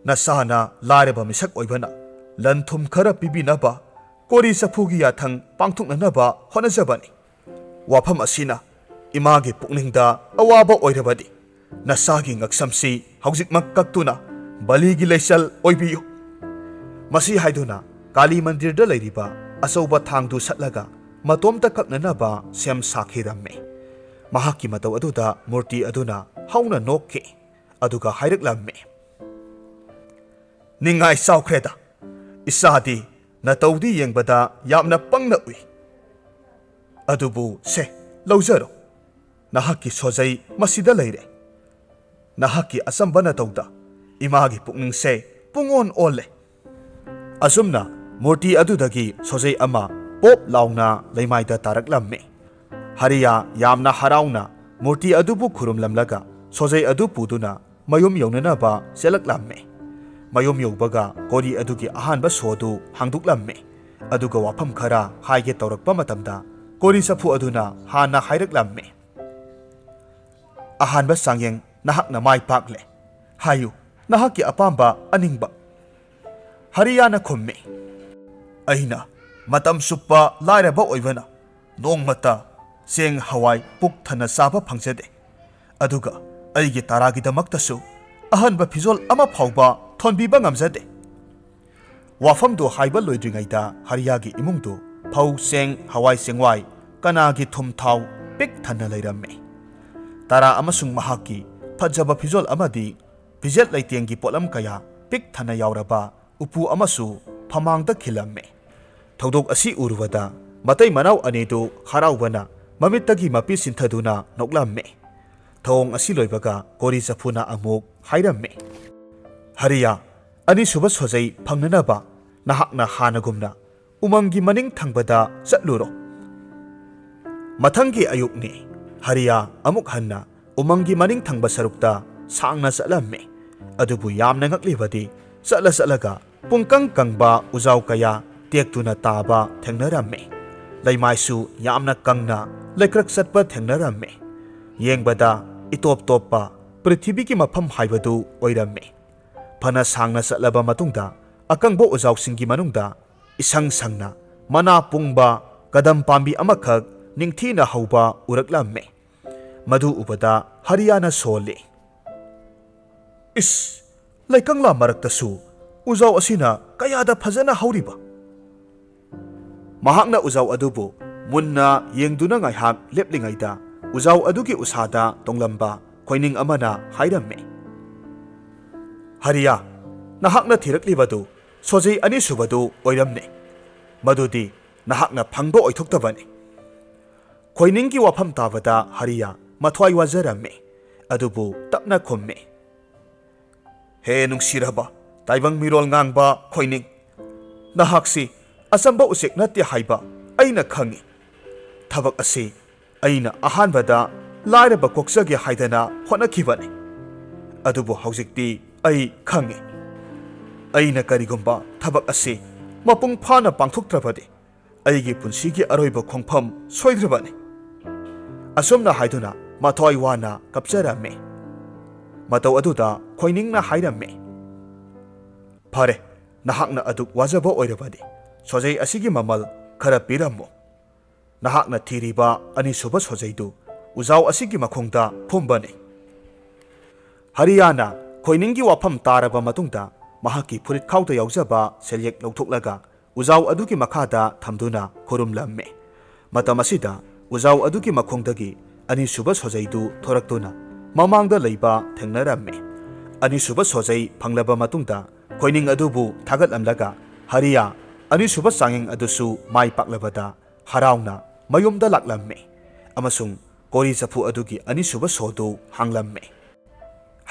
ꯅꯁꯥꯅ ꯂꯥꯏꯔꯕ ꯃꯤꯁꯛ ꯑꯣꯏꯕꯅ ꯂꯟ ꯊꯨꯝ ꯈꯔ ꯄꯤꯕꯤꯅꯕ ꯀꯣꯔꯤ ꯆꯐꯨꯒꯤ ꯌꯥꯊꯪ ꯄꯥꯡꯊꯣꯛꯅꯅꯕ ꯍꯣꯠꯅꯖꯕꯅꯤ꯫ ꯋꯥꯐꯝ ꯑꯁꯤꯅ ꯏꯃꯥꯒꯤ ꯄꯨꯛꯅꯤꯡꯗ ꯑꯋꯥꯕ ꯑꯣꯏꯔꯕꯗꯤ ꯅꯁꯥꯒꯤ ꯉꯛꯁꯝꯁꯤ ꯍꯧꯖꯤꯛꯃꯛ ꯀꯛꯇꯨꯅ ꯕꯂꯤꯒꯤ ꯂꯩꯆꯜ ꯑꯣꯏꯕꯤꯌꯨ꯫" ꯃꯁꯤ ꯍꯥꯏꯗꯨꯅ ꯀꯥꯂꯤ ꯃꯟꯗꯤꯔꯗ ꯂꯩꯔꯤꯕ ꯑꯆꯧꯕ ꯊꯥꯡꯗꯨ ꯁꯠꯂꯒ ꯃꯇꯣꯝꯇ ꯀꯛꯅꯅꯕ ꯁꯦꯝ ꯁꯥꯈꯤꯔꯝꯃꯤ꯫ ꯃꯍꯥꯛꯀꯤ ꯃꯇꯧ ꯑꯗꯨꯗ ꯃꯨꯔꯇꯤ ꯑꯗꯨꯅ ꯍꯧꯅ ꯅꯣꯛꯈꯤ, ꯑꯗꯨꯒ ꯍꯥꯏꯔꯛꯂꯝꯃꯤ, "ꯅꯤꯡꯉꯥꯏ ꯆꯥꯎꯈ꯭ꯔꯦꯗ, ꯏꯆꯥꯗꯤ ꯅꯇꯧꯗꯤ ꯌꯦꯡꯕꯗ ꯌꯥꯝꯅ ꯄꯪꯅ ꯎꯏ꯫ ꯑꯗꯨꯕꯨ ꯁꯦ, ꯂꯧꯖꯔꯣ, ꯅꯍꯥꯛꯀꯤ ꯁꯣꯖꯩ ꯃꯁꯤꯗ ꯂꯩꯔꯦ꯫ ꯅꯍꯥꯛꯀꯤ ꯑꯆꯝꯕ ꯅꯇꯧꯗ ꯏꯃꯥꯒꯤ ꯄꯨꯛꯅꯤꯡꯁꯦ ꯄꯨꯡꯑꯣꯟ ꯑꯣꯜꯂꯦ꯫" ꯑꯁꯨꯝꯅ ꯃꯨꯔꯇꯤ ꯑꯗꯨꯗꯒꯤ ꯁꯣꯖꯩ ꯑꯃ ꯄꯣꯞ ꯂꯥꯎꯅ ꯂꯩꯃꯥꯏꯗ ꯇꯥꯔꯛꯂꯝꯃꯤ꯫ ꯍꯔꯤꯌꯥ ꯌꯥꯝꯅ ꯍꯔꯥꯎꯅ ꯃꯨꯔꯇꯤ ꯑꯗꯨꯕꯨ ꯈꯨꯔꯨꯝꯂꯝꯂꯒ ꯁꯣꯖꯩ ꯑꯗꯨ ꯄꯨꯗꯨꯅ ꯃꯌꯨꯝ ꯌꯧꯅꯅꯕ ꯆꯦꯜꯂꯛꯂꯝꯃꯤ꯫ ꯃꯌꯨꯝ ꯌꯧꯕꯒ ꯀꯣꯔꯤ ꯑꯗꯨꯒꯤ ꯑꯍꯥꯟꯕ ꯁꯣꯗꯨ ꯍꯥꯡꯗꯣꯛꯂꯝꯃꯤ꯫ ꯑꯗꯨꯒ ꯋꯥꯐꯝ ꯈꯔ ꯍꯥꯏꯒꯦ ꯇꯧꯔꯛꯄ ꯃꯇꯝꯗ ꯀꯣꯔꯤ ꯆꯐꯨ ꯑꯗꯨꯅ ꯍꯥꯟꯅ ꯍꯥꯏꯔꯛꯂꯝꯃꯤ, "ꯑꯍꯥꯟꯕ ꯆꯥꯡꯌꯦꯡ ꯅꯍꯥꯛꯅ ꯃꯥꯏ ꯄꯥꯛꯂꯦ꯫ ꯍꯥꯏꯌꯨ, ꯅꯍꯥꯛꯀꯤ ꯑꯄꯥꯝꯕ ꯑꯅꯤꯡꯕ꯫" ꯍꯔꯤꯌꯥꯅ ꯈꯨꯝꯃꯤ, "ꯑꯩꯅ ꯃꯇꯝ ꯆꯨꯞꯄ ꯂꯥꯏꯔꯕ ꯑꯣꯏꯕꯅ ꯅꯣꯡꯃꯇ ꯆꯦꯡ ꯍꯋꯥꯏ ꯄꯨꯛ ꯊꯟꯅ ꯆꯥꯕ ꯐꯪꯖꯗꯦ꯫ ꯑꯗꯨꯒ ꯑꯩꯒꯤ ꯇꯔꯥꯒꯤꯗꯃꯛꯇꯁꯨ ꯑꯍꯟꯕ ꯐꯤꯖꯣꯜ ꯑꯃ ꯐꯥꯎꯕ ꯊꯣꯟꯕꯤꯕ ꯉꯝꯖꯗꯦ꯫" ꯋꯥꯐꯝꯗꯨ ꯍꯥꯏꯕ ꯂꯣꯏꯗ꯭ꯔꯤꯉꯩꯗ ꯍꯔꯤꯌꯥꯒꯤ ꯏꯃꯨꯡꯗꯨ ꯐꯧ, ꯆꯦꯡ, ꯍꯋꯥꯏ ꯆꯦꯡꯋꯥꯏ, ꯀꯅꯥꯒꯤ ꯊꯨꯝ ꯊꯥꯎ ꯄꯤꯛ ꯊꯟꯅ ꯂꯩꯔꯝꯃꯤ꯫ ꯇꯔꯥ ꯑꯃꯁꯨꯡ ꯃꯍꯥꯛꯀꯤ ꯐꯖꯕ ꯐꯤꯖꯣꯜ ꯑꯃꯗꯤ ꯐꯤꯖꯦꯠ ꯂꯩꯇꯦꯡꯒꯤ ꯄꯣꯠꯂꯝ ꯀꯌꯥ ꯄꯤꯛ ꯊꯟꯅ ꯌꯥꯎꯔꯕ ꯎꯄꯨ ꯑꯃꯁꯨ ꯐꯃꯥꯡꯗ ꯈꯤꯜꯂꯝꯃꯤ꯫ ꯊꯧꯗꯣꯛ ꯑꯁꯤ ꯎꯔꯨꯕꯗ ꯃꯇꯩ ꯃꯅꯥꯎ ꯑꯅꯤꯗꯨ ꯍꯔꯥꯎꯕꯅ ꯃꯃꯤꯠꯇꯒꯤ ꯃꯄꯤ ꯁꯤꯟꯊꯗꯨꯅ ꯅꯣꯛꯂꯝꯃꯤ꯫ ꯊꯧꯑꯣꯡ ꯑꯁꯤ ꯂꯣꯏꯕꯒ ꯀꯣꯔꯤ ꯆꯐꯨꯅ ꯑꯃꯨꯛ ꯍꯥꯏꯔꯝꯃꯤ, "ꯍꯔꯤꯌꯥ, ꯑꯅꯤꯁꯨꯕ ꯁꯣꯖꯩ ꯐꯪꯅꯅꯕ ꯅꯍꯥꯛꯅ ꯍꯥꯟꯅꯒꯨꯝꯅ ꯎꯃꯪꯒꯤ ꯃꯅꯤꯡ ꯊꯪꯕꯗ ꯆꯠꯂꯨꯔꯣ꯫" ꯃꯊꯪꯒꯤ ꯑꯌꯨꯛꯅꯤ꯫ ꯍꯔꯤꯌꯥ ꯑꯃꯨꯛ ꯍꯟꯅ ꯎꯃꯪꯒꯤ ꯃꯅꯤꯡ ꯊꯪꯕ ꯁꯔꯨꯛꯇ ꯁꯥꯡꯅ ꯆꯠꯂꯝꯃꯤ꯫ ꯑꯗꯨꯕꯨ ꯌꯥꯝꯅ ꯉꯛꯂꯤꯕꯗꯤ, ꯆꯠꯂ ꯆꯠꯂꯒ ꯄꯨꯡꯀꯪ ꯀꯪꯕ ꯎꯖꯥꯎ ꯀꯌꯥ ꯇꯦꯛꯇꯨꯅ ꯇꯥꯕ ꯊꯦꯡꯅꯔꯝꯃꯤ꯫ ꯂꯩꯃꯥꯏꯁꯨ ꯌꯥꯝꯅ ꯀꯪꯅ ꯂꯩꯀ꯭ꯔꯛ ꯆꯠꯄ ꯊꯦꯡꯅꯔꯝꯃꯤ꯫ ꯌꯦꯡꯕꯗ ꯏꯇꯣꯞ ꯇꯣꯞꯄ ꯄ꯭ꯔꯤꯊꯤꯕꯤꯒꯤ ꯃꯐꯝ ꯍꯥꯏꯕꯗꯨ ꯑꯣꯏꯔꯝꯃꯤ꯫ ꯐꯅ ꯁꯥꯡꯅ ꯆꯠꯂꯕ ꯃꯇꯨꯡꯗ, ꯑꯀꯪꯕ ꯎꯖꯥꯎꯁꯤꯡꯒꯤ ꯃꯅꯨꯡꯗ ꯏꯁꯪ ꯁꯪꯅ ꯃꯅꯥ ꯄꯨꯡꯕ ꯀꯗꯝ ꯄꯥꯝꯕꯤ ꯑꯃꯈꯛ ꯅꯤꯡꯊꯤꯅ ꯍꯧꯕ ꯎꯔꯛꯂꯝꯃꯤ꯫ ꯃꯗꯨ ꯎꯕꯗ ꯍꯔꯤꯌꯥꯅ ꯁꯣꯜꯂꯤ꯫ "ꯏꯁ, ꯂꯩꯀꯪꯂꯥ ꯃꯔꯛꯇꯁꯨ ꯎꯖꯥꯎ ꯑꯁꯤꯅ ꯀꯌꯥꯗ ꯐꯖꯅ ꯍꯧꯔꯤꯕ!" ꯃꯍꯥꯛꯅ ꯎꯖꯥꯎ ꯑꯗꯨꯕꯨ ꯃꯨꯟꯅ ꯌꯦꯡꯗꯨꯅ ꯉꯥꯏꯍꯥꯛ ꯂꯦꯞꯂꯤꯉꯩꯗ, ꯎꯖꯥꯎ ꯑꯗꯨꯒꯤ ꯎꯁꯥꯗ ꯇꯣꯡꯂꯝꯕ ꯈꯣꯏꯅꯤꯡ ꯑꯃꯅ ꯍꯥꯏꯔꯝꯃꯤ, "ꯍꯔꯤꯌꯥ, ꯅꯍꯥꯛꯅ ꯊꯤꯔꯛꯂꯤꯕꯗꯨ ꯁꯣꯖꯩ ꯑꯅꯤꯁꯨꯕꯗꯨ ꯑꯣꯏꯔꯝꯅꯤ꯫ ꯃꯗꯨꯗꯤ ꯅꯍꯥꯛꯅ ꯐꯪꯕ ꯑꯣꯏꯊꯣꯛꯇꯕꯅꯤ꯫" ꯈꯣꯏꯅꯤꯡꯒꯤ ꯋꯥꯐꯝ ꯇꯥꯕꯗ ꯍꯔꯤꯌꯥ ꯃꯊ꯭ꯋꯥꯏ ꯋꯥꯖꯔꯝꯃꯤ, ꯑꯗꯨꯕꯨ ꯇꯞꯅ ꯈꯨꯝꯃꯤ, "ꯍꯦ ꯅꯨꯡꯁꯤꯔꯕ ꯇꯥꯏꯕꯪ ꯃꯤꯔꯣꯜ ꯉꯥꯡꯕ ꯈꯣꯏꯅꯤꯡ, ꯅꯍꯥꯛꯁꯤ ꯑꯆꯝꯕ ꯎꯆꯦꯛ ꯅꯠꯇꯦ ꯍꯥꯏꯕ ꯑꯩꯅ ꯈꯪꯏ꯫ ꯊꯕꯛ ꯑꯁꯤ ꯑꯩꯅ ꯑꯍꯥꯟꯕꯗ ꯂꯥꯏꯔꯕ ꯀꯣꯛꯆꯒꯦ ꯍꯥꯏꯗꯅ ꯍꯣꯠꯅꯈꯤꯕꯅꯤ, ꯑꯗꯨꯕꯨ ꯍꯧꯖꯤꯛꯇꯤ ꯑꯩ ꯈꯪꯏ꯫ ꯑꯩꯅ ꯀꯔꯤꯒꯨꯝꯕ ꯊꯕꯛ ꯑꯁꯤ ꯃꯄꯨꯡ ꯐꯥꯅ ꯄꯥꯡꯊꯣꯛꯇ꯭ꯔꯕꯗꯤ, ꯑꯩꯒꯤ ꯄꯨꯟꯁꯤꯒꯤ ꯑꯔꯣꯏꯕ ꯈꯣꯡꯐꯝ ꯁꯣꯏꯗ꯭ꯔꯕꯅꯤ꯫" ꯑꯁꯨꯝꯅ ꯍꯥꯏꯗꯨꯅ ꯃꯊ꯭ꯋꯥꯏ ꯋꯥꯅ ꯀꯞꯆꯔꯝꯃꯤ꯫ ꯃꯇꯧ ꯑꯗꯨꯗ ꯈꯣꯏꯅꯤꯡꯅ ꯍꯥꯏꯔꯝꯃꯤ, "ꯐꯔꯦ, ꯅꯍꯥꯛꯅ ꯑꯗꯨꯛ ꯋꯥꯖꯕ ꯑꯣꯏꯔꯕꯗꯤ, ꯁꯣꯖꯩ ꯑꯁꯤꯒꯤ ꯃꯃꯜ ꯈꯔ ꯄꯤꯔꯝꯃꯨ꯫ ꯅꯍꯥꯛꯅ ꯊꯤꯔꯤꯕ ꯑꯅꯤꯁꯨꯕ ꯁꯣꯖꯩꯗꯨ ꯎꯖꯥꯎ ꯑꯁꯤꯒꯤ ꯃꯈꯣꯡꯗ ꯐꯨꯝꯕꯅꯤ꯫" ꯍꯔꯤꯌꯥꯅ ꯈꯣꯏꯅꯤꯡꯒꯤ ꯋꯥꯐꯝ ꯇꯥꯔꯕ ꯃꯇꯨꯡꯗ, ꯃꯍꯥꯛꯀꯤ ꯐꯨꯔꯤꯠꯈꯥꯎꯗ ꯌꯥꯎꯖꯕ ꯁꯦꯜꯌꯦꯛ ꯂꯧꯊꯣꯛꯂꯒ ꯎꯖꯥꯎ ꯑꯗꯨꯒꯤ ꯃꯈꯥꯗ ꯊꯝꯗꯨꯅ ꯈꯨꯔꯨꯝꯂꯝꯃꯤ꯫ ꯃꯇꯝ ꯑꯁꯤꯗ ꯎꯖꯥꯎ ꯑꯗꯨꯒꯤ ꯃꯈꯣꯡꯗꯒꯤ ꯑꯅꯤꯁꯨꯕ ꯁꯣꯖꯩꯗꯨ ꯊꯣꯔꯛꯇꯨꯅ ꯃꯃꯥꯡꯗ ꯂꯩꯕ ꯊꯦꯡꯅꯔꯝꯃꯤ꯫ ꯑꯅꯤꯁꯨꯕ ꯁꯣꯖꯩ ꯐꯪꯂꯕ ꯃꯇꯨꯡꯗ, ꯈꯣꯏꯅꯤꯡ ꯑꯗꯨꯕꯨ ꯊꯥꯒꯠꯂꯝꯂꯒ, ꯍꯔꯤꯌꯥ ꯑꯅꯤꯁꯨꯕ ꯆꯥꯡꯌꯦꯡ ꯑꯗꯨꯁꯨ ꯃꯥꯏ ꯄꯥꯛꯂꯕꯗ ꯍꯔꯥꯎꯅ ꯃꯌꯨꯝꯗ ꯂꯥꯛꯂꯝꯃꯤ ꯑꯃꯁꯨꯡ ꯀꯣꯔꯤ ꯆꯐꯨ ꯑꯗꯨꯒꯤ ꯑꯅꯤꯁꯨꯕ ꯁꯣꯗꯨ ꯍꯥꯡꯂꯝꯃꯤ꯫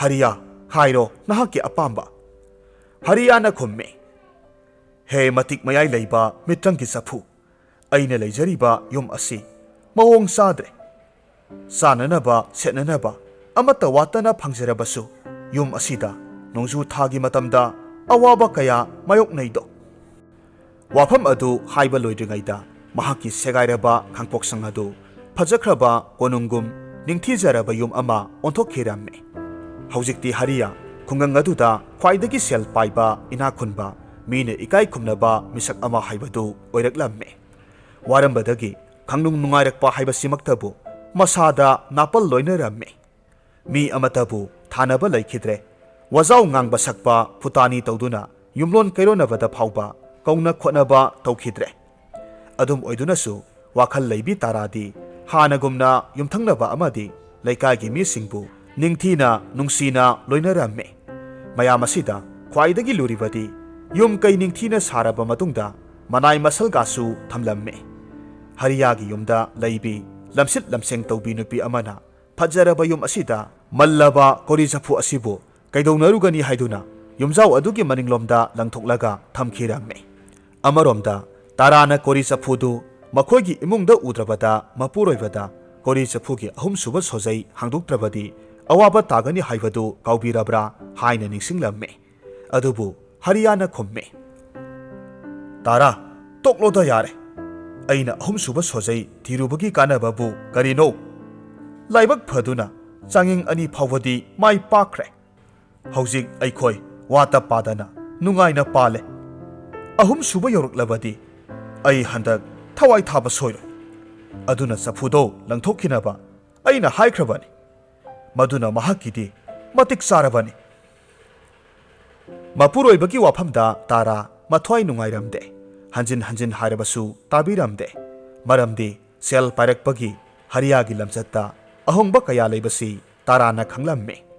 "ꯍꯔꯤꯌꯥ, ꯍꯥꯏꯔꯣ ꯅꯍꯥꯛꯀꯤ ꯑꯄꯥꯝꯕ꯫" ꯍꯔꯤꯌꯥꯅ ꯈꯨꯝꯃꯤ, "ꯍꯦ ꯃꯇꯤꯛ ꯃꯌꯥꯏ ꯂꯩꯕ ꯃꯤꯇ꯭ꯔꯪꯒꯤ ꯆꯐꯨ, ꯑꯩꯅ ꯂꯩꯖꯔꯤꯕ ꯌꯨꯝ ꯑꯁꯤ ꯃꯑꯣꯡ ꯆꯥꯗ꯭ꯔꯦ꯫ ꯆꯥꯅꯅꯕ, ꯁꯦꯠꯅꯅꯕ ꯑꯃꯠꯇ ꯋꯥꯠꯇꯅ ꯐꯪꯖꯔꯕꯁꯨ, ꯌꯨꯝ ꯑꯁꯤꯗ ꯅꯣꯡꯖꯨ ꯊꯥꯒꯤ ꯃꯇꯝꯗ ꯑꯋꯥꯕ ꯀꯌꯥ ꯃꯥꯌꯣꯛꯅꯩꯗꯣ꯫ ꯋꯥꯐꯝ ꯑꯗꯨ ꯍꯥꯏꯕ ꯂꯣꯏꯗ꯭ꯔꯤꯉꯩꯗ ꯃꯍꯥꯛꯀꯤ ꯁꯦꯒꯥꯏꯔꯕ ꯈꯥꯡꯄꯣꯛꯁꯪ ꯑꯗꯨ ꯐꯖꯈ꯭ꯔꯕ ꯀꯣꯅꯨꯡꯒꯨꯝ ꯅꯤꯡꯊꯤꯖꯔꯕ ꯌꯨꯝ ꯑꯃ ꯑꯣꯟꯊꯣꯛꯈꯤꯔꯝꯃꯤ꯫ ꯍꯧꯖꯤꯛꯇꯤ ꯍꯔꯤꯌꯥ ꯈꯨꯡꯒꯪ ꯑꯗꯨꯗ ꯈ꯭ꯋꯥꯏꯗꯒꯤ ꯁꯦꯜ ꯄꯥꯏꯕ, ꯏꯅꯥꯛ ꯈꯨꯟꯕ, ꯃꯤꯅ ꯏꯀꯥꯏ ꯈꯨꯝꯅꯕ ꯃꯤꯁꯛ ꯑꯃ ꯍꯥꯏꯕꯗꯨ ꯑꯣꯏꯔꯛꯂꯝꯃꯤ꯫ ꯋꯥꯔꯝꯕꯗꯒꯤ ꯈꯪꯅꯨꯡ ꯅꯨꯡꯉꯥꯏꯔꯛꯄ ꯍꯥꯏꯕꯁꯤꯃꯛꯇꯕꯨ ꯃꯁꯥꯗ ꯅꯥꯄꯜ ꯂꯣꯏꯅꯔꯝꯃꯤ꯫ ꯃꯤ ꯑꯃꯠꯇꯕꯨ ꯊꯥꯅꯕ ꯂꯩꯈꯤꯗ꯭ꯔꯦ꯫ ꯋꯥꯖꯥꯎ ꯉꯥꯡꯕ ꯁꯛꯄ ꯐꯨꯇꯥꯅꯤ ꯇꯧꯗꯨꯅ ꯌꯨꯝꯂꯣꯟ ꯀꯩꯔꯣꯟꯅꯕꯗ ꯐꯥꯎꯕ ꯀꯧꯅ ꯈꯣꯠꯅꯕ ꯇꯧꯈꯤꯗ꯭ꯔꯦ꯫ ꯑꯗꯨꯝ ꯑꯣꯏꯗꯨꯅꯁꯨ ꯋꯥꯈꯜ ꯂꯩꯕꯤ ꯇꯥꯔꯥꯗꯤ ꯍꯥꯟꯅꯒꯨꯝꯅ ꯌꯨꯝꯊꯪꯅꯕ ꯑꯃꯗꯤ ꯂꯩꯀꯥꯏꯒꯤ ꯃꯤꯁꯤꯡꯕꯨ ꯅꯤꯡꯊꯤꯅ ꯅꯨꯡꯁꯤꯅ ꯂꯣꯏꯅꯔꯝꯃꯤ꯫ ꯃꯌꯥꯝ ꯑꯁꯤꯗ ꯈ꯭ꯋꯥꯏꯗꯒꯤ ꯂꯨꯔꯤꯕꯗꯤ ꯌꯨꯝ ꯀꯩ ꯅꯤꯡꯊꯤꯅ ꯁꯥꯔꯕ ꯃꯇꯨꯡꯗ ꯃꯅꯥꯏ ꯃꯁꯜꯒꯁꯨ ꯊꯝꯂꯝꯃꯤ꯫ ꯍꯔꯤꯌꯥꯒꯤ ꯌꯨꯝꯗ ꯂꯩꯕꯤ ꯂꯝꯁꯤꯠ ꯂꯝꯁꯦꯡ ꯇꯧꯕꯤ ꯅꯨꯄꯤ ꯑꯃꯅ ꯐꯖꯔꯕ ꯌꯨꯝ ꯑꯁꯤꯗ ꯃꯜꯂꯕ ꯀꯣꯔꯤ ꯆꯐꯨ ꯑꯁꯤꯕꯨ ꯀꯩꯗꯧꯅꯔꯨꯒꯅꯤ ꯍꯥꯏꯗꯨꯅ ꯌꯨꯝꯖꯥꯎ ꯑꯗꯨꯒꯤ ꯃꯅꯤꯡꯂꯣꯝꯗ ꯂꯪꯊꯣꯛꯂꯒ ꯊꯝꯈꯤꯔꯝꯃꯤ꯫ ꯑꯃꯔꯣꯝꯗ ꯇꯥꯔꯥꯅ ꯀꯣꯔꯤ ꯆꯐꯨꯗꯨ ꯃꯈꯣꯏꯒꯤ ꯏꯃꯨꯡꯗ ꯎꯗ꯭ꯔꯕꯗ ꯃꯄꯨꯔꯣꯏꯕꯗ ꯀꯣꯔꯤ ꯆꯐꯨꯒꯤ ꯑꯍꯨꯝꯁꯨꯕ ꯁꯣꯖꯩ ꯍꯥꯡꯗꯣꯛꯇ꯭ꯔꯕꯗꯤ ꯑꯋꯥꯕ ꯇꯥꯒꯅꯤ ꯍꯥꯏꯕꯗꯨ ꯀꯥꯎꯕꯤꯔꯕ꯭ꯔꯥ ꯍꯥꯏꯅ ꯅꯤꯡꯁꯤꯡꯂꯝꯃꯤ꯫ ꯑꯗꯨꯕꯨ ꯍꯔꯤꯌꯥꯅ ꯈꯨꯝꯃꯤ, "ꯇꯥꯔꯥ, ꯇꯣꯛꯂꯣꯗ ꯌꯥꯔꯦ꯫ ꯑꯩꯅ ꯑꯍꯨꯝꯁꯨꯕ ꯁꯣꯖꯩ ꯊꯤꯔꯨꯕꯒꯤ ꯀꯥꯟꯅꯕꯕꯨ ꯀꯔꯤꯅꯣ? ꯂꯥꯏꯕꯛ ꯐꯗꯨꯅ ꯆꯥꯡꯌꯦꯡ ꯑꯅꯤ ꯐꯥꯎꯕꯗꯤ ꯃꯥꯏ ꯄꯥꯛꯈ꯭ꯔꯦ꯫ ꯍꯧꯖꯤꯛ ꯑꯩꯈꯣꯏ ꯋꯥꯇ ꯄꯥꯗꯅ ꯅꯨꯡꯉꯥꯏꯅ ꯄꯥꯜꯂꯦ꯫ ꯑꯍꯨꯝꯁꯨꯕ ꯌꯧꯔꯛꯂꯕꯗꯤ ꯑꯩ ꯍꯟꯗꯛ ꯊꯋꯥꯏ ꯊꯥꯕ ꯁꯣꯏꯔꯣꯏ꯫ ꯑꯗꯨꯅ ꯆꯐꯨꯗꯣ ꯂꯪꯊꯣꯛꯈꯤꯅꯕ ꯑꯩꯅ ꯍꯥꯏꯈ꯭ꯔꯕꯅꯤ꯫ ꯃꯗꯨꯅ ꯃꯍꯥꯛꯀꯤꯗꯤ ꯃꯇꯤꯛ ꯆꯥꯔꯕꯅꯤ꯫" ꯃꯄꯨꯔꯣꯏꯕꯒꯤ ꯋꯥꯐꯝꯗ ꯇꯥꯔꯥ ꯃꯊ꯭ꯋꯥꯏ ꯅꯨꯡꯉꯥꯏꯔꯝꯗꯦ꯫ ꯍꯟꯖꯤꯟ ꯍꯟꯖꯤꯟ ꯍꯥꯏꯔꯕꯁꯨ ꯇꯥꯕꯤꯔꯝꯗꯦ꯫ ꯃꯔꯝꯗꯤ ꯁꯦꯜ ꯄꯥꯏꯔꯛꯄꯒꯤ ꯍꯔꯤꯌꯥꯒꯤ ꯂꯝꯆꯠꯇ ꯑꯍꯣꯡꯕ ꯀꯌꯥ ꯂꯩꯕꯁꯤ ꯇꯥꯔꯥꯅ ꯈꯪꯂꯝꯃꯤ꯫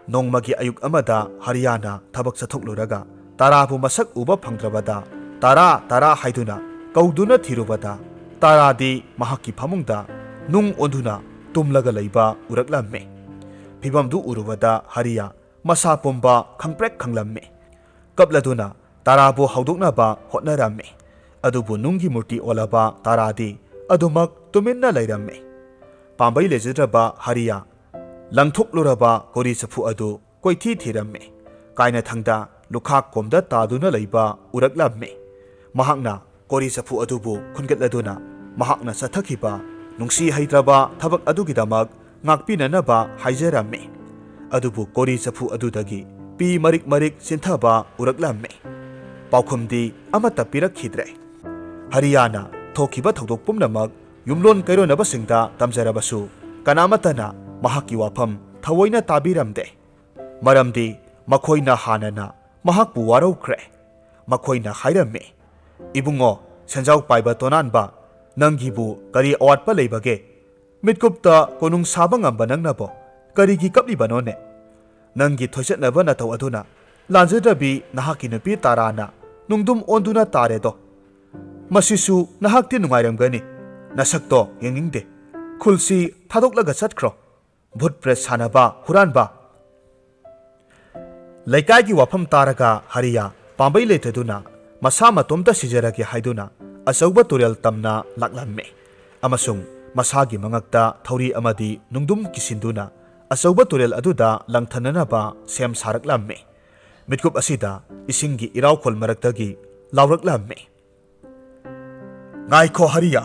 ꯅꯣꯡꯃꯒꯤ ꯑꯌꯨꯛ ꯑꯃꯗ ꯍꯔꯤꯌꯥꯅ ꯊꯕꯛ ꯆꯠꯊꯣꯛꯂꯨꯔꯒ ꯇꯥꯔꯥꯕꯨ ꯃꯁꯛ ꯎꯕ ꯐꯪꯗ꯭ꯔꯕꯗ, "ꯇꯥꯔꯥ, ꯇꯥꯔꯥ" ꯍꯥꯏꯗꯨꯅ ꯀꯧꯗꯨꯅ ꯊꯤꯔꯨꯕꯗ, ꯇꯥꯔꯥꯗꯤ ꯃꯍꯥꯛꯀꯤ ꯐꯃꯨꯡꯗ ꯅꯨꯡ ꯑꯣꯟꯗꯨꯅ ꯇꯨꯝꯂꯒ ꯂꯩꯕ ꯎꯔꯛꯂꯝꯃꯤ꯫ ꯐꯤꯚꯝꯗꯨ ꯎꯔꯨꯕꯗ ꯍꯔꯤꯌꯥ ꯃꯁꯥ ꯄꯨꯝꯕ ꯈꯪꯄ꯭ꯔꯦꯛ ꯈꯪꯂꯝꯃꯤ꯫ ꯀꯞꯂꯗꯨꯅ ꯇꯥꯔꯥꯕꯨ ꯍꯧꯗꯣꯛꯅꯕ ꯍꯣꯠꯅꯔꯝꯃꯤ꯫ ꯑꯗꯨꯕꯨ ꯅꯨꯡꯒꯤ ꯃꯨꯔꯇꯤ ꯑꯣꯜꯂꯕ ꯇꯥꯔꯥꯗꯤ ꯑꯗꯨꯃꯛ ꯇꯨꯃꯤꯟꯅ ꯂꯩꯔꯝꯃꯤ꯫ ꯄꯥꯝꯕꯩ ꯂꯩꯖꯗ꯭ꯔꯕ ꯍꯔꯤꯌꯥ ꯂꯪꯊꯣꯛꯂꯨꯔꯕ ꯀꯣꯔꯤ ꯆꯐꯨ ꯑꯗꯨ ꯀꯣꯏꯊꯤ ꯊꯤꯔꯝꯃꯤ꯫ ꯀꯥꯏꯅꯊꯪꯗ ꯂꯨꯈꯥꯛ ꯀꯣꯝꯗ ꯇꯥꯗꯨꯅ ꯂꯩꯕ ꯎꯔꯛꯂꯝꯃꯤ꯫ ꯃꯍꯥꯛꯅ ꯀꯣꯔꯤ ꯆꯐꯨ ꯑꯗꯨꯕꯨ ꯈꯨꯟꯒꯠꯂꯗꯨꯅ ꯃꯍꯥꯛꯅ ꯆꯠꯊꯈꯤꯕ ꯅꯨꯡꯁꯤ ꯍꯩꯇ꯭ꯔꯕ ꯊꯕꯛ ꯑꯗꯨꯒꯤꯗꯃꯛ ꯉꯥꯛꯄꯤꯅꯅꯕ ꯍꯥꯏꯖꯔꯝꯃꯤ꯫ ꯑꯗꯨꯕꯨ ꯀꯣꯔꯤ ꯆꯐꯨ ꯑꯗꯨꯗꯒꯤ ꯄꯤ ꯃꯔꯤꯛ ꯃꯔꯤꯛ ꯆꯤꯟꯊꯕ ꯎꯔꯛꯂꯝꯃꯤ꯫ ꯄꯥꯎꯈꯨꯝꯗꯤ ꯑꯃꯠꯇ ꯄꯤꯔꯛꯈꯤꯗ꯭ꯔꯦ꯫ ꯍꯔꯤꯌꯥꯅ ꯊꯣꯛꯈꯤꯕ ꯊꯧꯗꯣꯛ ꯄꯨꯝꯅꯃꯛ ꯌꯨꯝꯂꯣꯟ ꯀꯩꯔꯣꯟꯅꯕꯁꯤꯡꯗ ꯇꯝꯖꯔꯕꯁꯨ ꯀꯅꯥꯃꯠꯇꯅ ꯃꯍꯥꯛꯀꯤ ꯋꯥꯐꯝ ꯊꯑꯣꯏꯅ ꯇꯥꯕꯤꯔꯝꯗꯦ꯫ ꯃꯔꯝꯗꯤ ꯃꯈꯣꯏꯅ ꯍꯥꯟꯅꯅ ꯃꯍꯥꯛꯄꯨ ꯋꯥꯔꯧꯈ꯭ꯔꯦ꯫ ꯃꯈꯣꯏꯅ ꯍꯥꯏꯔꯝꯃꯤ, "ꯏꯕꯨꯡꯉꯣ, ꯁꯦꯟꯖꯥꯎ ꯄꯥꯏꯕ ꯇꯣꯅꯥꯟꯕ, ꯅꯪꯒꯤꯕꯨ ꯀꯔꯤ ꯑꯋꯥꯠꯄ ꯂꯩꯕꯒꯦ? ꯃꯤꯠꯀꯨꯞꯇ ꯀꯣꯅꯨꯡ ꯁꯥꯕ ꯉꯝꯕ ꯅꯪꯅꯕꯣ ꯀꯔꯤꯒꯤ ꯀꯞꯂꯤꯕꯅꯣꯅꯦ? ꯅꯪꯒꯤ ꯊꯣꯏꯆꯠꯅꯕ ꯅꯊꯧ ꯑꯗꯨꯅ ꯂꯥꯟꯖꯗ꯭ꯔꯕꯤ ꯅꯍꯥꯛꯀꯤ ꯅꯨꯄꯤ ꯇꯥꯔꯥꯅ ꯅꯨꯡꯗꯨꯝ ꯑꯣꯟꯗꯨꯅ ꯇꯥꯔꯦꯗꯣ꯫ ꯃꯁꯤꯁꯨ ꯅꯍꯥꯛꯇꯤ ꯅꯨꯡꯉꯥꯏꯔꯝꯒꯅꯤ꯫ ꯅꯁꯛꯇꯣ ꯌꯦꯡꯅꯤꯡꯗꯦ꯫ ꯈꯨꯜꯁꯤ ꯊꯥꯗꯣꯛꯂꯒ ꯆꯠꯈ꯭ꯔꯣ꯫ ꯚꯨꯠ ꯄ꯭ꯔꯦꯠ ꯁꯥꯟꯅꯕ ꯍꯨꯔꯥꯟꯕ!" ꯂꯩꯀꯥꯏꯒꯤ ꯋꯥꯐꯝ ꯇꯥꯔꯒ ꯍꯔꯤꯌꯥ ꯄꯥꯝꯕꯩ ꯂꯩꯇꯗꯨꯅ ꯃꯁꯥ ꯃꯇꯣꯝꯇ ꯁꯤꯖꯔꯒꯦ ꯍꯥꯏꯗꯨꯅ ꯑꯆꯧꯕ ꯇꯨꯔꯦꯜ ꯇꯝꯅ ꯂꯥꯛꯂꯝꯃꯤ꯫ ꯑꯃꯁꯨꯡ ꯃꯁꯥꯒꯤ ꯃꯉꯛꯇ ꯊꯧꯔꯤ ꯑꯃꯗꯤ ꯅꯨꯡꯗꯨꯝ ꯀꯤꯁꯤꯟꯗꯨꯅ ꯑꯆꯧꯕ ꯇꯨꯔꯦꯜ ꯑꯗꯨꯗ ꯂꯪꯊꯅꯅꯕ ꯁꯦꯝ ꯁꯥꯔꯛꯂꯝꯃꯤ꯫ ꯃꯤꯠꯀꯨꯞ ꯑꯁꯤꯗ ꯏꯁꯤꯡꯒꯤ ꯏꯔꯥꯎꯈꯣꯜ ꯃꯔꯛꯇꯒꯤ ꯂꯥꯎꯔꯛꯂꯝꯃꯤ, "ꯉꯥꯏꯈꯣ ꯍꯔꯤꯌꯥ,